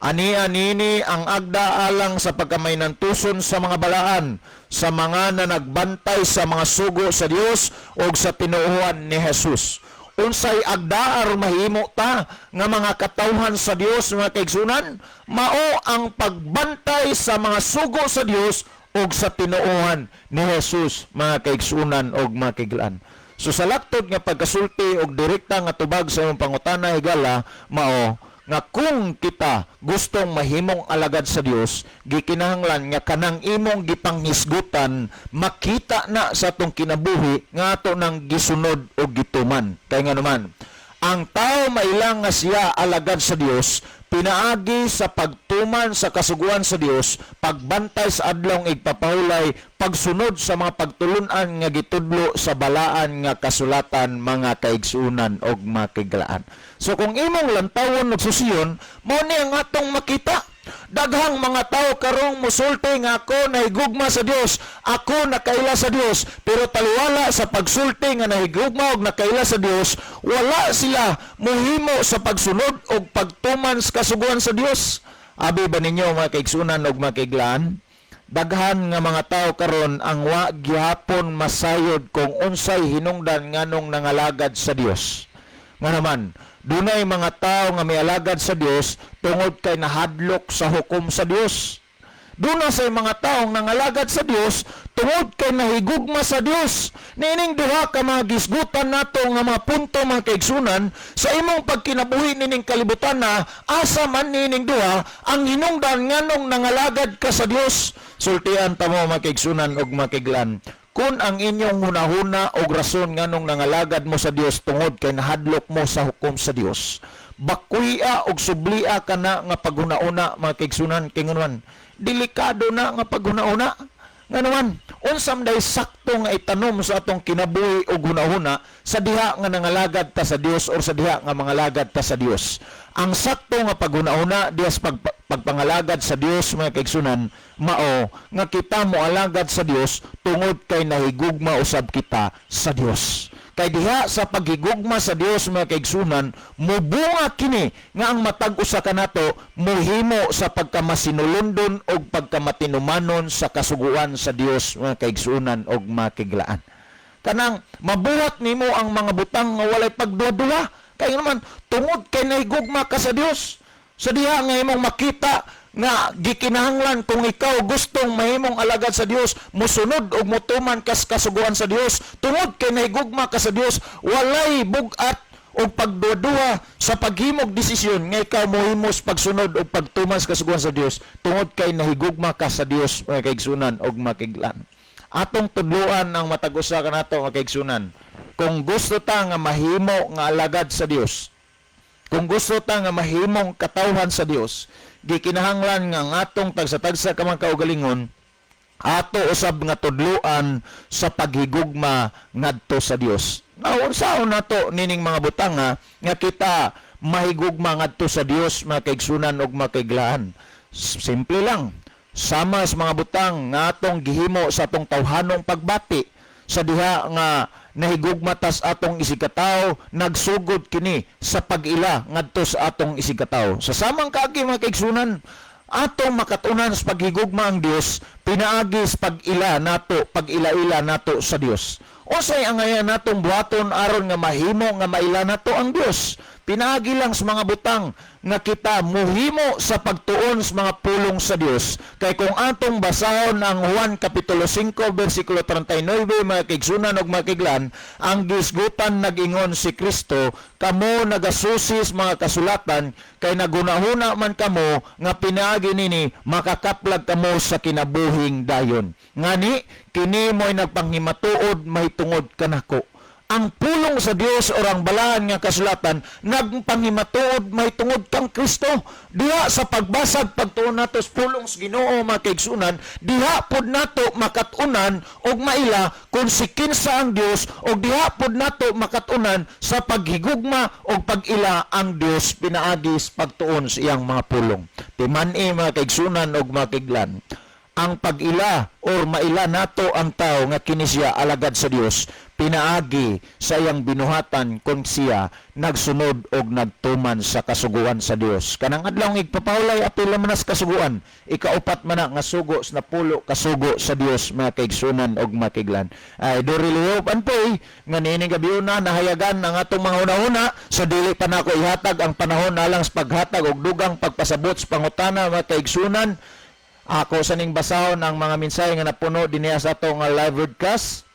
Speaker 4: "Ani anini ang agda alang sa pagkamainantuson sa mga balaan, sa mga na nagbantay sa mga sugo sa Dios o sa tinuohan ni Jesus." Unsay agda aron mahimo ta nga mga katawhan sa Dios, mga kaigsunan? Mao ang pagbantay sa mga sugo sa Dios o sa tinuohan ni Jesus, mga kaigsunan og mga kaiglaan. So sa laktod nga pagkasulti og direkta nga tubag sa imong pangutana, higala, mao nga kung kita gustong mahimong alagad sa Dios, gikinahanglan nga kanang imong gipanghisgutan makita na sa atong kinabuhi nga ato nang gisunod o gituman. Kay nga naman ang tao mailang nga siya alagad sa Dios pinaagi sa pagtuman sa kasuguan sa Dios, pagbantay sa adlawng igpapahulay, pagsunod sa mga pagtulunan nga gitudlo sa balaan nga kasulatan, mga kaigsunan og mga kaiglaan. So kung imong lantawon og susiyon, mao ni ang atong makita. Daghang mga tao karong musulti nga ako nahigugma sa Dios, ako nakaila sa Dios, pero taliwala sa pagsulti nga nahigugma og nakaila sa Dios, wala sila muhimo sa pagsunod og pagtuman sa kasuguan sa Dios. Abi ba ninyo, mga kaigsunan og mga kaiglaan, daghan nga mga tao karon ang wa gihapon masayod kung unsay hinungdan nganong nangalagad sa Dios. Nga naman, dunay mga tao nga mialagad sa Dios tungod kay nahadlok sa hukom sa Dios. Duna say mga taong nangalagad sa Dios tungod kay nahigugma sa Dios. Niining duha ka mga gisgutan nato nga mga punto, mga kaigsunan, sa imong pagkinabuhi nining kalibutan na, asa man nining duha ang hinungdan nganong nangalagad ka sa Dios? Sultian ta mo, mga kaigsunan og mga kaiglan. Kung ang inyong hunahuna o rason nganong nangalagad mo sa Dios tungod kay nahadlok mo sa hukom sa Dios, bakuyia og sublia kana nga paghuna-una, mga kaigsunan, kay nganuman delikado na nga paghuna-una. Nganuman, unsam day sakto nga itanom sa atong kinabuhi og hunahuna sa diha nga nangalagad ta sa Dios or sa diha nga mangalagad ta sa Dios? Ang sakto nga paghuna-huna diha sa pagpangalagad sa Dios, mga kaigsunan, mao nga kita moalagad sa Dios tungod kay nahigugma usab kita sa Dios. Kay diha sa paghigugma sa Dios, mga kaigsunan, mubunga kini nga ang matag usa kanato muhimo sa pagkamasinulondon og pagkamatinumanon sa kasuguan sa Dios, mga kaigsunan og makiglaan. Kanang mabuhat nimo ang mga butang nga walay pagduha-duha. Kay naman tungod kay nahigugma ka sa Dios. Sa diha nga imong makita nga gikinahanglan kung ikaw gustong mahimong alagad sa Dios, musunod og mutuman kas kasuguan sa Dios tungod kay nahigugma ka sa Dios, walay bug-at og pagduha sa paghimog desisyon nga ikaw mohimos pagsunod og pagtuman sa kasuguan sa Dios tungod kay nahigugma ka sa Dios, mga kaigsunan og makiglan. Atong tudloan ang matag usa kanato, mga kaigsunan, kung gusto ta nga mahimo nga alagad sa Dios, kung gusto ta nga mahimong katawhan sa Dios, gikinahanglan nga ang atong tagsa-tagsa ka mga kaugalingon ato usab nga tudloan sa paghigugma ngadto sa Dios. Now, unsaon nato nining mga butanga nga kita mahigugma ngadto sa Dios, mga kaigsunan ug makiglaan? Simple lang. Sama sa mga butang nga atong gihimo sa atong tawhanong pagbati, sa diha nga nahigugma tas atong isigkatawo, nagsugod kini sa pag-ila ngadto sa atong isigkatawo. Sa samang kaagi, mga kaigsunan, atong makatunan sa paghigugma ang Dios pinaagi sa pag-ila nato, pag-ila-ila nato sa Dios. Unsay angayan natong buhaton aron nga mahimo nga maila nato ang Dios? Pinaagi lang sa mga butang nga kita muhimo sa pagtuon sa mga pulong sa Dios. Kay kung atong basahon ang Juan kapitulo 5 bersikulo 39, mga kaigsunan ug makiglan, ang gisgutan nag-ingon si Kristo, "Kamo nagasusi sa mga kasulatan kay nagunahuna man kamo nga pinaagi nini makakaplag kamo sa kinabuhing dayon. Ngani kini mo'y nagpanghimatuod mahitungod kanako." Ang pulong sa Dios o ang balaan nga kasulatan nagpangimatuod mahitungod kang Kristo. Diha sa pagbasag pagtuon nato sa pulong sa Ginoo, mga kaigsunan, diha pod nato makat-unan og maila kung si kinsa ang Dios og diha pod nato makat-unan sa paghigugma og pag-ila ang Dios pinaagi sa pagtuon sa iyang mga pulong. Timan-i, mga kaigsunan og makiglan, ang pag-ila or maila nato ang tao nga kini siya alagad sa Dios pinaagi sa iyang binuhatan kung siya nagsunod og nagtuman sa kasuguan sa Dios. Kanang adlaw nga igpapahulay, apil man na sa kasuguan, ikaupat man na nga sugo sa 10 kasugo sa Dios, mga kaigsunan og makiglan. Ay do really hope and pray nga niining gabi na nahayagan ang atong mga hunahuna. Sa dili pa nako ihatag ang panahon alang sa paghatag og dugang pagpasabot sa pangutana, mga kaigsunan, ako sa ning basahon ang mga mensahe nga napuno dinhiya sa ato nga live broadcast.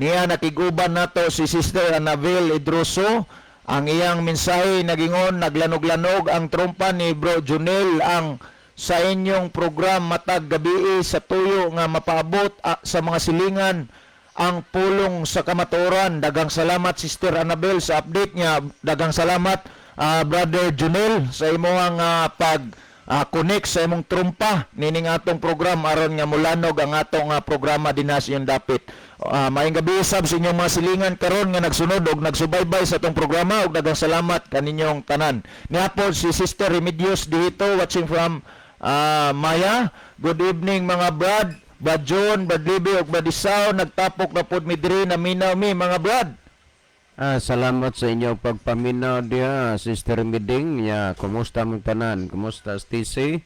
Speaker 4: Niya nakiguban nato si Sister Annabel Idroso. Ang iyang mensahe nagingon, "Naglanog-lanog ang trumpa ni Bro Junel ang sa inyong program matag gabi sa tuyo nga mapaabot sa mga silingan ang pulong sa kamatuoran." Daghang salamat, Sister Annabel, sa update niya. Daghang salamat, Brother Junel, sa imong pag connect sa imong trumpa nining atong program aron nga mulanog ang atong programa dinhi sa inyong dapit. Maayong gabi sab sa inyong mga silingan karon nga nagsunod og nagsubaybay sa atong programa ug daghang salamat kaninyong tanan. Niapod si Sister Remedios dito, watching from Maya. "Good evening, mga brad. Brad John, Brad Libby ug Brad Isao, nagtapok na pod mi diri, naminaw mi, mga brad."
Speaker 3: Salamat sa inyong pagpaminaw diha, Sister Miding. Ya, kumusta mong tanan? Kumusta TC?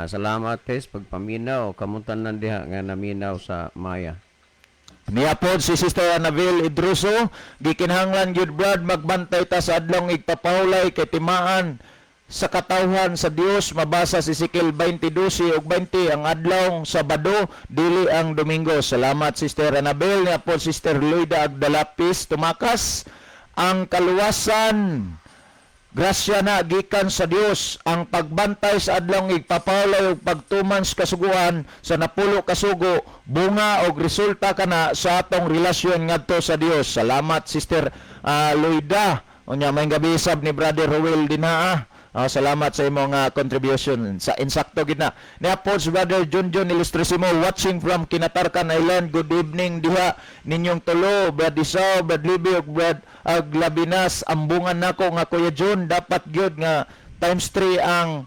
Speaker 3: Salamat tes pagpaminaw. Kamong tanan diha nga naminaw sa Maya.
Speaker 4: Niapod si Sister Annabel Idruso, "Gikinahanglan gyud, brad, magbantay ta sa adlong igpapahulay kay timaan sa katawhan sa Dios, mabasa si Ezekiel 20:12 ug 20, ang adlaw Sabado, dili ang Domingo." Salamat, Sister Annabel. Niapod Sister Loida Agdalapis Tumakas, "Ang kaluwasan Grasya na gikan sa Dios ang pagbantay sa adlawng igpapawlay ug pagtuman sa kasuguan sa napulo kasugo, bunga og resulta kana sa atong relasyon ngadto sa Dios. Salamat, Sister Loida. Unya may gabi sab ni Brother Ruel dinha ah. Salamat sa imong contribution sa insakto gid na. Niya po si Brother Junjun Ilustrisimo, watching from Kinatarkan Island. Good evening diha ninyong tulo, Brad Isao, Brad Libby ug Brad Aglabinas. Ambungan nako nga Kuya Jun, dapat gyud nga times 3 ang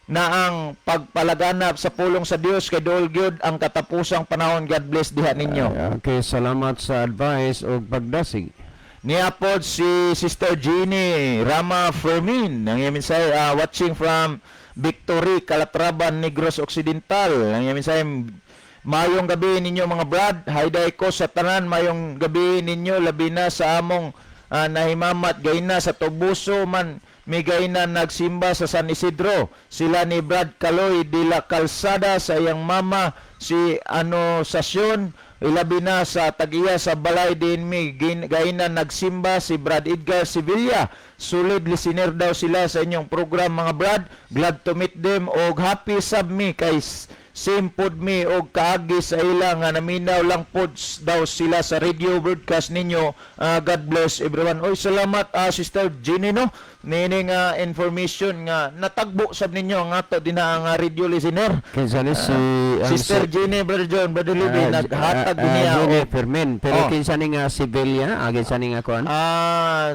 Speaker 4: na ang pagpalaganap sa pulong sa Dios kay dool gyud ang katapusang panahon. God bless diha ninyo.
Speaker 3: Okay, salamat sa advice og pagdasig.
Speaker 4: Niya pod si Sister Jeannie Rama Fermin. Ang iyang mensahe, watching from Victory, Calatraban, Negros Occidental. Ang iyang mensahe, "Mayong gabi ninyo mga brad, hayday ko sa tanan, mayong gabi ninyo labi na sa among nahimamat gayna sa Tobuso man migay na nagsimba sa San Isidro. Sila ni Brad Caloy de la Calzada sa iyang mama si ano Sasyon, ilabi na sa tagiya sa balay din mi gayna nagsimba si Brad Edgar Sevilla. Solid listener daw sila sa inyong program, mga brad. Glad to meet them og happy sab mi kay same pod mi og kaagi sa ila nga naminaw lang pod daw sila sa radio broadcast ninyo. God bless everyone." Oy, salamat, Sister Jenny, no, niini nga information nga natagbo sab ninyo ang ato dinha ang radio listener.
Speaker 3: Kinsa ni si ang
Speaker 4: Sister Jenny, Brother John, Brother Libby, naghatag niya
Speaker 3: Jenny
Speaker 4: og
Speaker 3: Fermin. Pero
Speaker 4: Oh.
Speaker 3: kinsa ni nga Sevilla, kinsa ni nga kuan?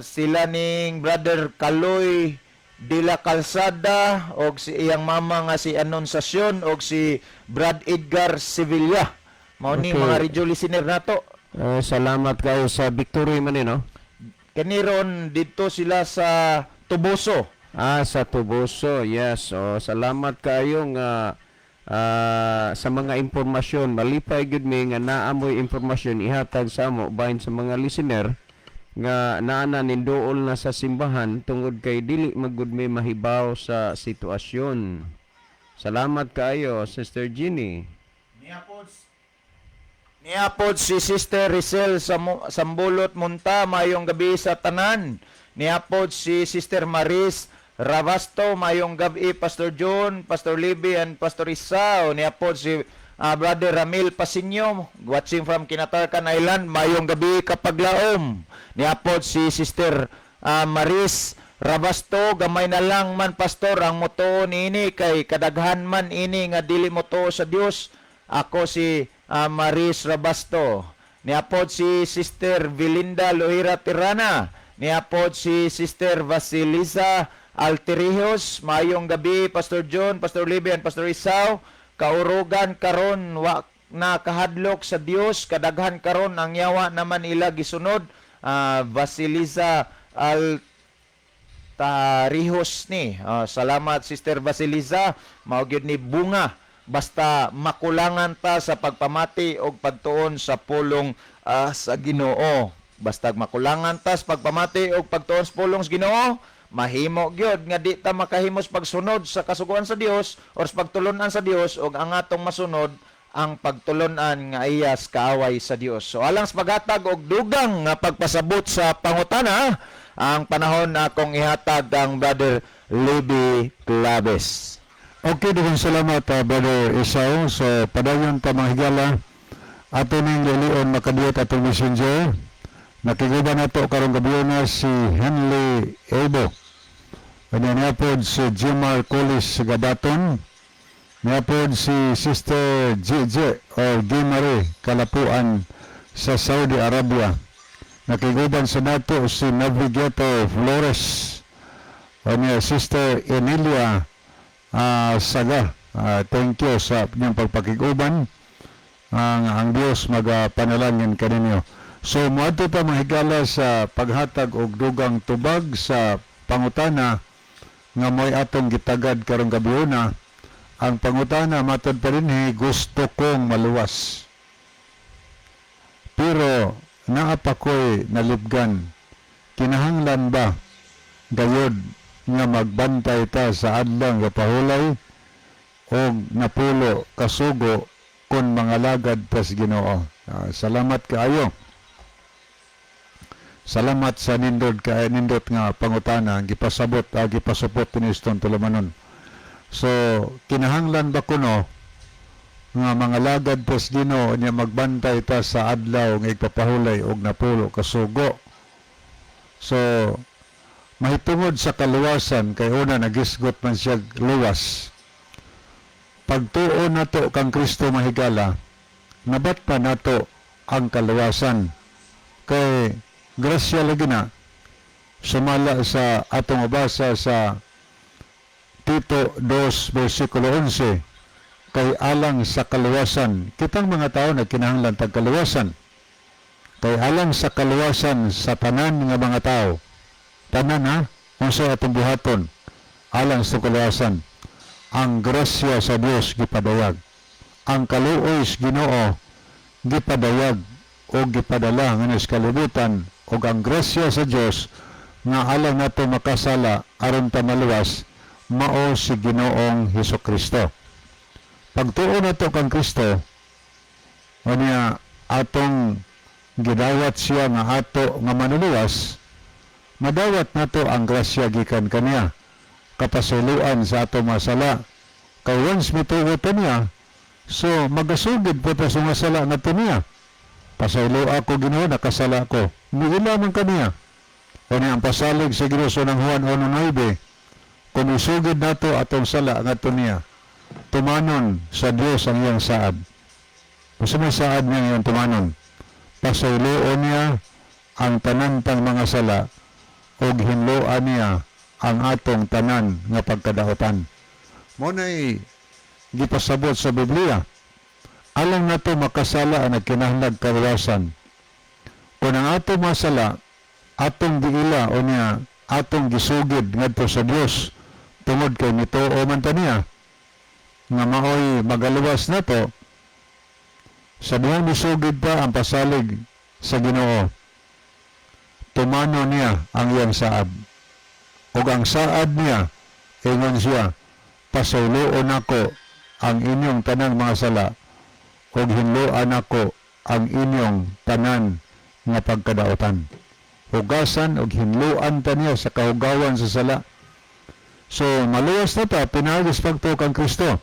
Speaker 4: Sila ning Brother Kaloy de la Calzada og si iyang mama nga si Annunciacion og si Brad Edgar Sevilla. Mao ni mga radio listener nato.
Speaker 3: Salamat kayo sa Victory man ni, no?
Speaker 4: Kani ron didto sila sa Toboso.
Speaker 3: Ah, sa Toboso, yes. Oh, salamat kayo nga sa mga impormasyon. Malipay gyud mi nga naa moy impormasyon ihatag sa amo bahin sa mga listener nga naa na ninduol na sa simbahan tungod kay dili magud mi mahibaw sa sitwasyon. Salamat kaayo, Sister Jeannie.
Speaker 4: Niapod si Sister Rizel Sambulot Munta, mayong gabi sa tanan. Niapod si Sister Maris Rabasto, mayong gabi Pastor John, Pastor Libby and Pastor Isao. Niapod si Brother Ramil Pasinyo, watching from Kinatarkan Island, mayong gabi kapaglaom. Niapod si Sister Maris Rabasto, "Gamay na lang man, Pastor, ang motuo niini kay kadaghan man ini nga dili motuo sa Dios. Ako si Maris Rabasto." Niapod si Sister Belinda Loira Tirana. Niapod si Sister Vasilisa Alterijos. "Mayong gabi, Pastor John, Pastor Libby, and Pastor Isao. Kaurugan karon wa na kahadlok sa Dios, kadaghan karon ang yawa naman ila gisunod." Vasilisa Al Tarijos ni. Salamat, Sister Vasilisa. Mao gyud ni bunga basta makulangan ta sa pagpamati og pagtuon sa pulong sa Ginoo. Basta makulangan ta sa pagpamati og pagtuon sa pulong sa Ginoo, mahimo gyud nga di ta makahimos pagsunod sa kasuguan sa Dios or sa pagtulunan sa Dios og ang atong masunod ang pagtulunan nga iyas kaaway sa Dios. So alang sa paghatag og dugang nga pagpasabot sa pangutana, ang panahon na akong ihatag ang Brother Libby Claves.
Speaker 2: Okay, daghang salamat, Brother Esau. So, padayon ta, mga higala. Ato ning lilion makadiyot atong messenger. Nakiguban nato karong gabi na si Henley Ebo. Kanya niya pod si Jimar Colis Gabaton. Niya pod si Sister JJ or Gimare Kalapuan sa Saudi Arabia. Nakiguban sa nato si Navigator Flores. Kanya Sister Emilia Saga. Thank you sa inyong pagpakiguban. Ang Dios magapanalangin kaninyo. So moadto ta, mga higala, sa paghatag og dugang tubag sa pangutana nga mo'y atong gitagad karong gabiuna. Ang pangutana matod pa dinhi, "Gusto kong maluwas. Pero naa pa ko'y nalibgan. Kinahanglan ba gayod nga magbantay ta sa adlang gapahulay og napulo kasugo kon mangalagad ta sa Ginoo?" Salamat kaayo. Salamat sa nindot ka nindot nga pangutana, gipasabot, gipasupot ni Eston Tulumanon. So kinahanglan ba kuno nga mga lagad pos Ginoo nya magbantay ta sa adlaw nga igpapahulay og napulo ka sugo? So mahitungod sa kaluwasan, kay una nagisgot man siya luwas. Pagtuo nato kang Kristo, mahigala, nabat pa nato ang kaluwasan kay grasya lagi na, sumala sa atong mabasa sa Tito 2 versikulo 11, kay alang sa kaluwasan kitang mga tao nagkinahanglan tag kaluwasan, kay alang sa kaluwasan sa tanan nga mga tao, tanan ha, unsa atong buhaton alang sa kaluwasan, ang grasya sa Dios gipadayag, ang kaluoy sa Ginoo gipadayag o gipadala ngadto sa kalibutan, ug ang grasya sa Dios nga alang nato makasala aron ta maluwas mao si Ginoong Hesus Kristo. Pagtuo nato kang Kristo, unya atong gidawat siya nga ato nga manuluwas, madawat nato ang grasya gikan kaniya, kapasayloan sa ato mga sala. Kay once mituo ta niya, so magasugid po ta sa mga sala nato niya. "Pasaylo ako, Ginoo, nakasala ko." Miila man kaniya. Unya ang pasalig sa Ginoo sa unang Juan 1:9, kung isugid nato atong sala ngadto niya, tumanon sa Dios ang iyang saad. Kung sa may saad niya iyang tumanon, pasayloon niya ang tanan tang mga sala ug hinloan niya ang atong tanan nga pagkadaotan. Mao nay gipasabot sa Biblia. Alang nato makasala ang nagkinahanglag kaluwasan. Kung ang ato masala, atong giila o niya, atong gisugid ngadto sa Dios tungod kay nituo man ta niya nga maoy magaluwas nato, sa dihang misugid pa, ang pasalig sa Ginoo, tumano niya ang iyang saad, ug ang saad niya, ingon siya, "Pasayloon nako ang inyong tanang mga sala ug hinloan nako ang inyong tanan nga pagkadaotan." Hugasan ug hinloan ta niya sa kahugawan sa sala. So maluwas na ta pinaagi sa pagtuo kang Kristo.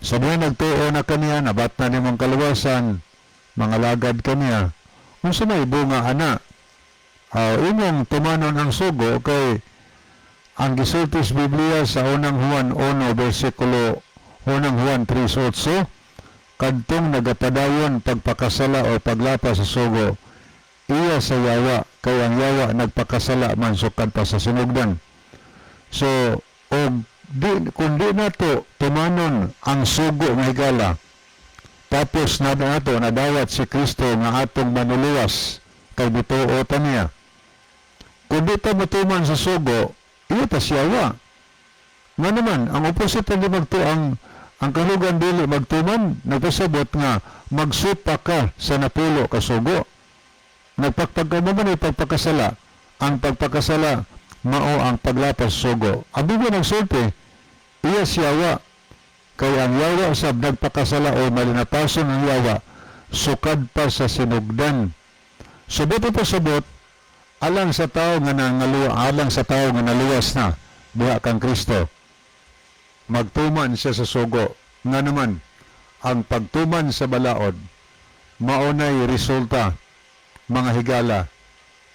Speaker 2: Sa diha nagtuo na kaniya, nabat na nimong kaluwasan, mga lagad kaniya, unsa may bunga ana? Imong tumanon ang sugo, kay ang gisulti sa Biblia sa unang Juan 1 versikulo, unang Juan 3:8, kadtong nagapadayon pagpakasala o paglapas sa sugo, iya sa yawa, kay ang yawa nagpakasala man sukad pa sa sinugdan. So og di, kung di nato tumanon ang sugo nga higala, tapos na nato nadawat si Kristo nga atong manuluwas kay bituo ta niya, kung di ta motuman sa sugo, iya ta siyawa. Nga naman, ang opposite ang magtu ang kahulugan dili magtuman, nagpasabot nga magsupa ka sa napulo ka sugo. Nagpagpag mo man ay pagpakasala. Ang pagpakasala mao ang paglapas sa sugo. Ang Biblia nagsulti, iya siyawa. Kay ang yawa sab nagpakasala o malinapason ang yawa, sukad pa sa sinugdan. Subot ito sabot, alang sa tao nga nangaluwa, alang sa tao nga naluwas na diha kang Kristo, magtuman siya sa sugo. Nga naman, ang pagtuman sa balaod, maunay resulta, mga higala,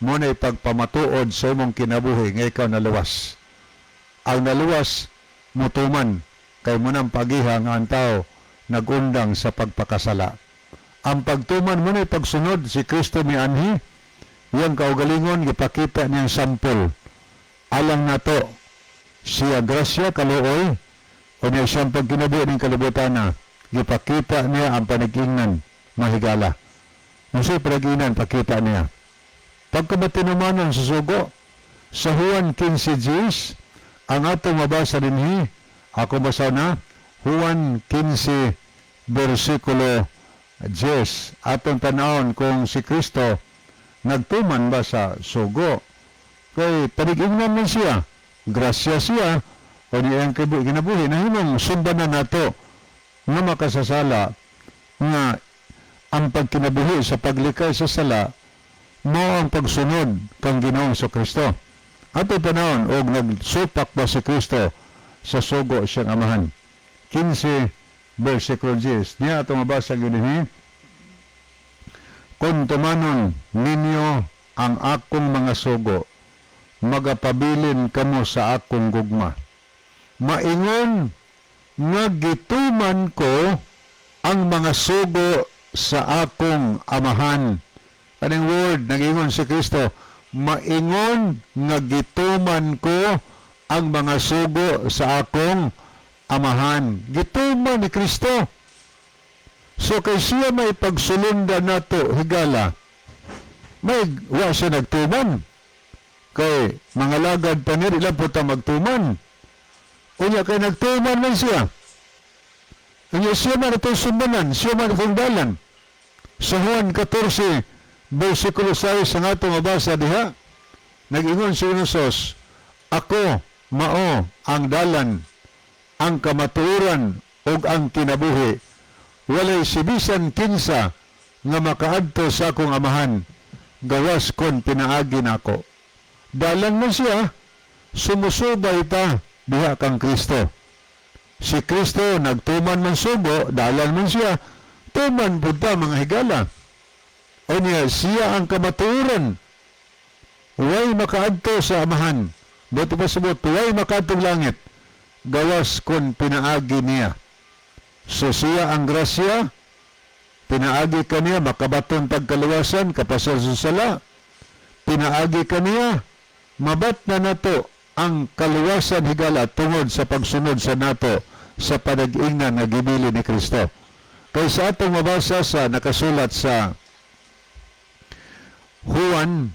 Speaker 2: muna'y pagpamatuod sa imong kinabuhi nga ikaw naluwas. Ang naluwas, mutuman, kay munang pagiha nga ang tao nagundang sa pagpakasala. Ang pagtuman mo pagsunod si Kristo mianhi, iyang kaugalingon gipakita niyang sampol. Alang nato, siya grasya kaluoy, o niya siyang pagkinabuhi ng kalibutan na, gipakita niya ang panagingnan, mahigala. Unsay panagingan pakita niya? Pagkamatinumanon sa sugo, sa Juan 15:10, ang atong mabasa dinhi, ako basa na, Juan 15, versikulo 10. Atong tanawon kung si Kristo nagtuman ba sa sugo. Kay panigingnan man siya, grasya siya, o niya ang kinabuhi, nahimong sundan na nato nga makasasala nga ang pagkinabuhi sa paglikay sa sala. Mao ang pagsunod kang Ginoong Kristo. Ato panahon og nagsupak ba si Kristo sa sugo siyang amahan. 15 versikulo 10. Niya atong mabasa gyud dinhi. "Kung tumanon ninyo ang akong mga sugo, magapabilin kamo sa akong gugma. Maingon nga gituman ko ang mga sugo sa akong amahan." Kaning word, nagingon si Kristo, "Maingon nga gituman ko ang mga sugo sa akong amahan." Gituman ni Kristo. So kay siya may pagsulundan nato, higala, may wa siya nagtuman. Kay mga lagad pa niya, ilang po ta magtuman. Unya kay nagtuman man siya. Unya siya man itong sundanan, siya man itong dalan. Sa Juan 14, versikulo 6 ang atong mabasa diha, nag-ingon si Jesus, "Ako mao ang dalan, ang kamatuoran ug ang kinabuhi. Walay si bisan kinsa nga makaadto sa akong amahan gawas kon pinaagi nako." Dalan man siya, sumusubay ta diha kang Kristo. Si Kristo nagtuman man sugo, dalan man siya, tuman pud ta, mga higala. O niya, siya ang kamatuoran. Way makaadto sa amahan. Buto pa subot, way makaadtong langit gawas kon pinaagi niya. So siya ang grasya, pinaagi kaniya, makabaton pagkaluwasan, kapasar sa sala. Pinaagi kaniya, mabat na nato ang kaluwasan, higala, tungod sa pagsunod sa nato sa panag-ingnan nga gibili ni Kristo. Kay sa atong mabasa sa nakasulat sa Juan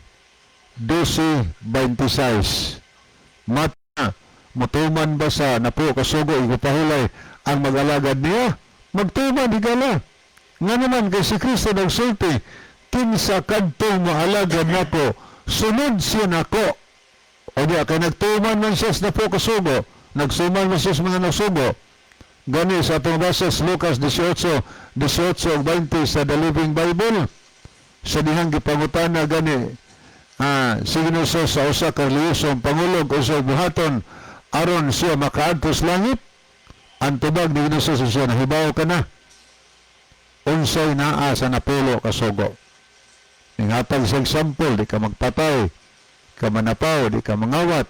Speaker 2: 12:26. Mata, mutuman ba sa napo kasugo igpahulay ang mag-alagad niya? Magtuman, higala. Nga naman kay si Kristo nagsulti, "Kinsa kadtong moalagad nako, sunod siya nako." O diya, kay nagtuman man siya sa napo kasugo, nagsuman man siya sa mga nasugo. Gani sa atong basa sa Lucas 18, 18 ug 20 sa The Living Bible, sa dihang gipangutana gani si Ginoo sa usa ka relihiyosong pangulo kung unsay buhaton aron siya makaadto sa langit. Ang tubag ni Ginoo sa siya, "Nahibaw ka na unsay naa sa napulo ka sugo?" Ningatag sa example, di ka magpatay, ka manapaw, di ka mangawat,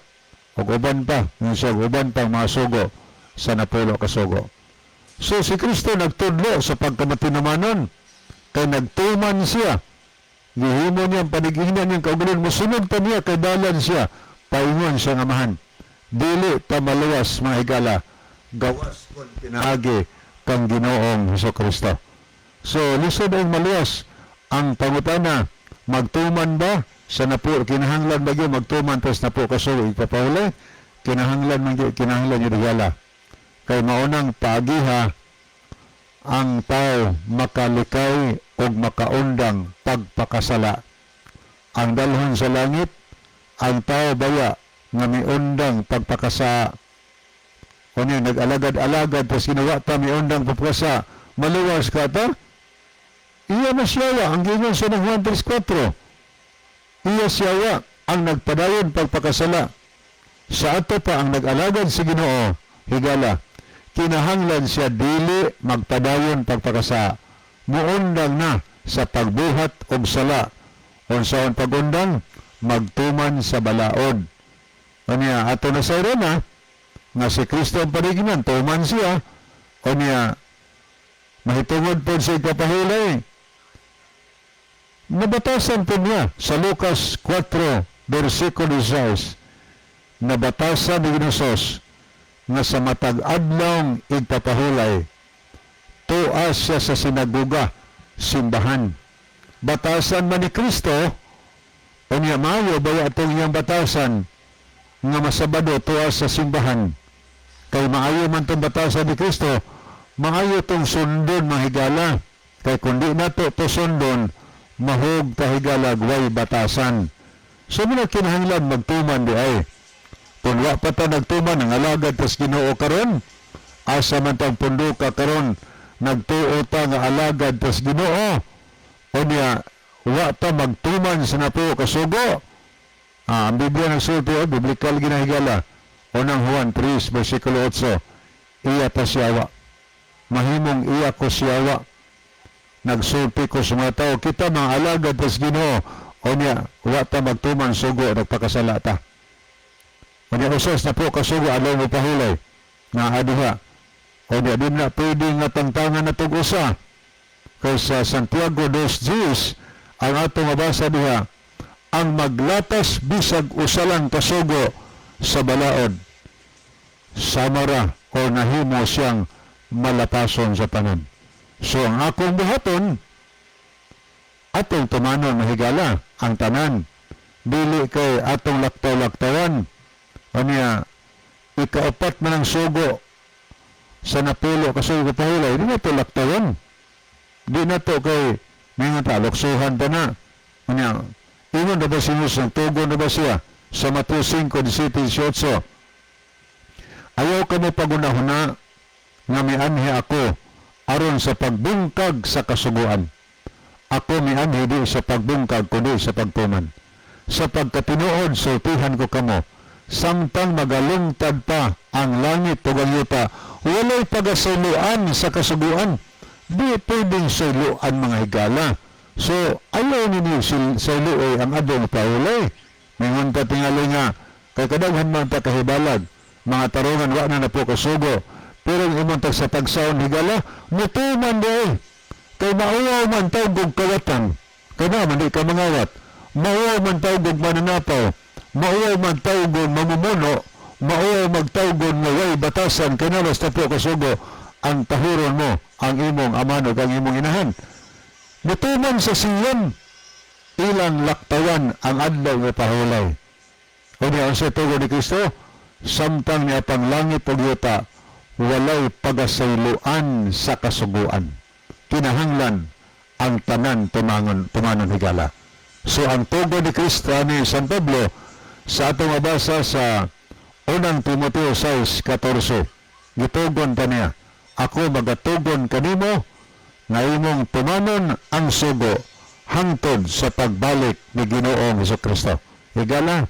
Speaker 2: ug uban pa, yung siya, uban pang mga sugo sa napulo ka sugo. So si Kristo nagtudlo sa pagkamatinumanon, kay nagtuman siya. Gihimo niya ang panigingnan niyang kaugalingon, musunod pa niya kay dalan siya, paingon siya nga amahan. Dili ta maluwas, mga higala, gawas kon pinaagi kang Ginoong Hesus Kristo. So lisod ang maluwas. Ang pangutana, magtuman ba sa napo, kinahanglan ba gyud magtuman tas napo kasugo ipapahuli? Kinahanglan man gyud, kinahanglan yun, higala. Kay maunang paagiha ang tao makalikay og makaundang pagpakasala. Ang dalhon sa langit, ang tao baya nga miundang pagpakasa. Kunya nag-alagad-alagad tas ginawa ta miundang pagpakasa, maluwas ka ta? Iya na siya ang gingon sa ng Juan 3:4. Iya siya ang nagpadayon pagpakasala. Sa ato pa ang nag-alagad sa Ginoo, higala, kinahanglan siya dili magpadayon pagpakasa. Muundang na sa pagbuhat og sala. Unsaon pagundang? Magtuman sa balaod. Unya, ato na sa na, nga si Kristo ang panignan, tuman siya. Unya, mahitungod po sa ipapahulay. Nabatasan po niya sa Lucas 4, versikulo 6. Nabatasan ni Ginosos nga sa matag adlawng igpapahulay, tuas siya sa sinagoga, simbahan. Batasan man ni Kristo, unya maayo ba atong iyang batasan nga masabado tuas sa simbahan? Kay maayo man tong batasan ni Kristo, maayo tong sundon, mahigala. Kay kundi nato to sundon, mahog kahigala way batasan. So muna kinahanglan magtuman di ay. Kung wa pa ta nagtuman ang alagad tas Ginoo karon, asa man tang punduka karon, nagtuo ta nga alagad tas Ginoo. Unya Wa ta magtuman sa napulo kasugo. Ah, ang Biblia nagsulti, oh, biblical ginahigala. Unang Juan 3, versikulo 8. Iya ta siyawa. Mahimong iya ko siyawa. Nagsulti ko sa mga tao, kita mga alagad tas Ginoo. O niya, wa ta magtuman sugo, nagpakasala ta. O niya, usas na po kasugo, alaw mo pahulay. Nga adiha. O niya, di na pwede nga tangtangan na tug-usa. Kay sa Santiago 2.10, ang atong mabasa diha, ang maglapas bisag usa lang kasugo sa balaod, samara o nahimo siyang malapason sa tanan. So ang akong buhaton, atong tumanon mahigala ang tanan. Dili kay atong laktaw-laktawan. Anya, ikaapat man ang sugo sa napulo kasugo pahulay, di na to laktawan. Di na to kay may nga ta, luksuhan ta na. Anya, ingon na ba si Jesus, tugon na ba siya sa Mateo 5:17-18? Ayaw kamo pagunahuna nga mianhi ako aron sa pagbungkag sa kasuguan. Ako mianhi di sa pagbungkag kundi sa pagtuman. Sa pagkatinuod sultihan ko kamo, samtang magalungtad pa ang langit ug ang yuta, walay pagasuluan sa kasuguan. Di pwedeng suluan, mga higala. So, ayaw ninyo suluoy ang adong paulay. Mingon ta tingali nga, kay kadaghan man ta kahibalag, mga tarungan wa na na po kasugo. Pero ang imong tagsa-tagsaon higala, mutuman di ay. Kay mauwaw man tawag og kawatan. Kay na man di ka mangawat. Mauwaw man tawag og mananapaw. Mauwaw man tawag og mamumuno. Mauwaw magtawag og nga way batasan. Kay na basta po kasugo ang tahuron mo ang imong aman ug ang imong inahan. Mutuman sa siyon, ilang laktawan ang adlaw nga pahulay. O niya, ang sa tugon ni Kristo, samtang niya pang langit ug yuta, walay pagasayloan sa kasuguan. Kinahanglan ang tanan tumangon, tumanon higala. So ang tugon ni Kristo ni San Pablo sa atong mabasa sa Unang Timoteo 6:14, gitugon pa niya, "Ako magatugon kanimo nga imong tumanon ang sugo hangtod sa pagbalik ni Ginoong Kristo." Higala,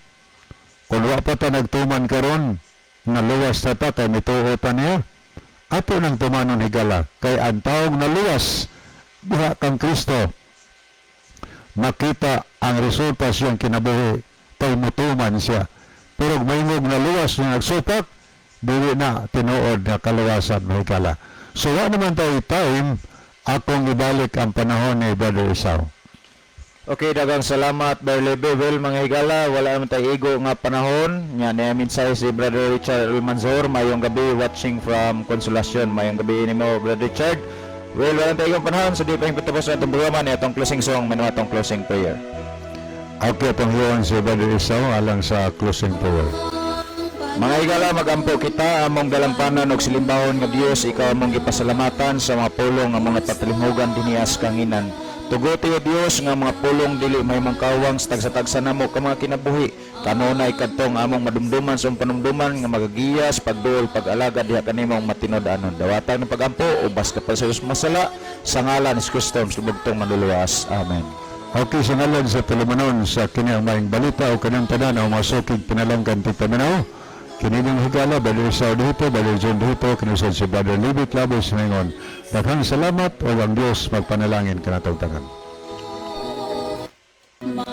Speaker 2: kung wa pa ta nagtuman karon, naluwas na ta kay mituo ta niya, ato nang tumanon higala, kay ang taong naluwas diha kang Kristo, makita ang resulta siyang kinabuhi kay mutuman siya. Pero kung maingog naluwas na nagsupak, dili na tinuod na kaluwasan, mahigala. So wa naman tayo time, akong ibalik ang panahon ni Brother Isao.
Speaker 4: Okay, daghang salamat, Berlebe. Well, mga higala, wala naman tayo igo nga panahon. Nya na mensahe si Brother Richard Almanzor. Mayong gabi, watching from Consolacion. Mayong gabi nimo, Brother Richard. Well, wala tayo igong panahon, so di pa yung patapos sa atong programa ni atong closing song, may atong closing prayer.
Speaker 2: Okay, panghiwan si Brother Isao alang sa closing prayer.
Speaker 4: Mga higala, magampo kita. Among dalampanan og silimbahon nga Dios, ikaw among gipasalamatan sa mga pulong nga mga patlimhugan dinhi sa kanginan. Tuguti o Dios nga mga pulong dili mahimong kawang sa tagsa-tagsa namo ka mga kinabuhi. Kanunay kadtong among madumduman sa panumduman nga magagiya sa pagduol pag-alagad diha kanimong matinud-anon. Dawatan ng pagampo ubas ka pa sa masala sa ngalan ni Kristo sa bugtong manluluwas. Amen.
Speaker 2: Okay, sa ngalan sa tulumanon sa kini ang maayong balita o kanang tanan ang mga sukig pinalanggan ti paminaw. Kini ng higala, Brother Isao dito, Brother John dito, kinusad si Brother Libby Clabos ngayon. Daghang salamat o ang Diyos magpanalangin kanatong tanan.
Speaker 1: Mabuhay.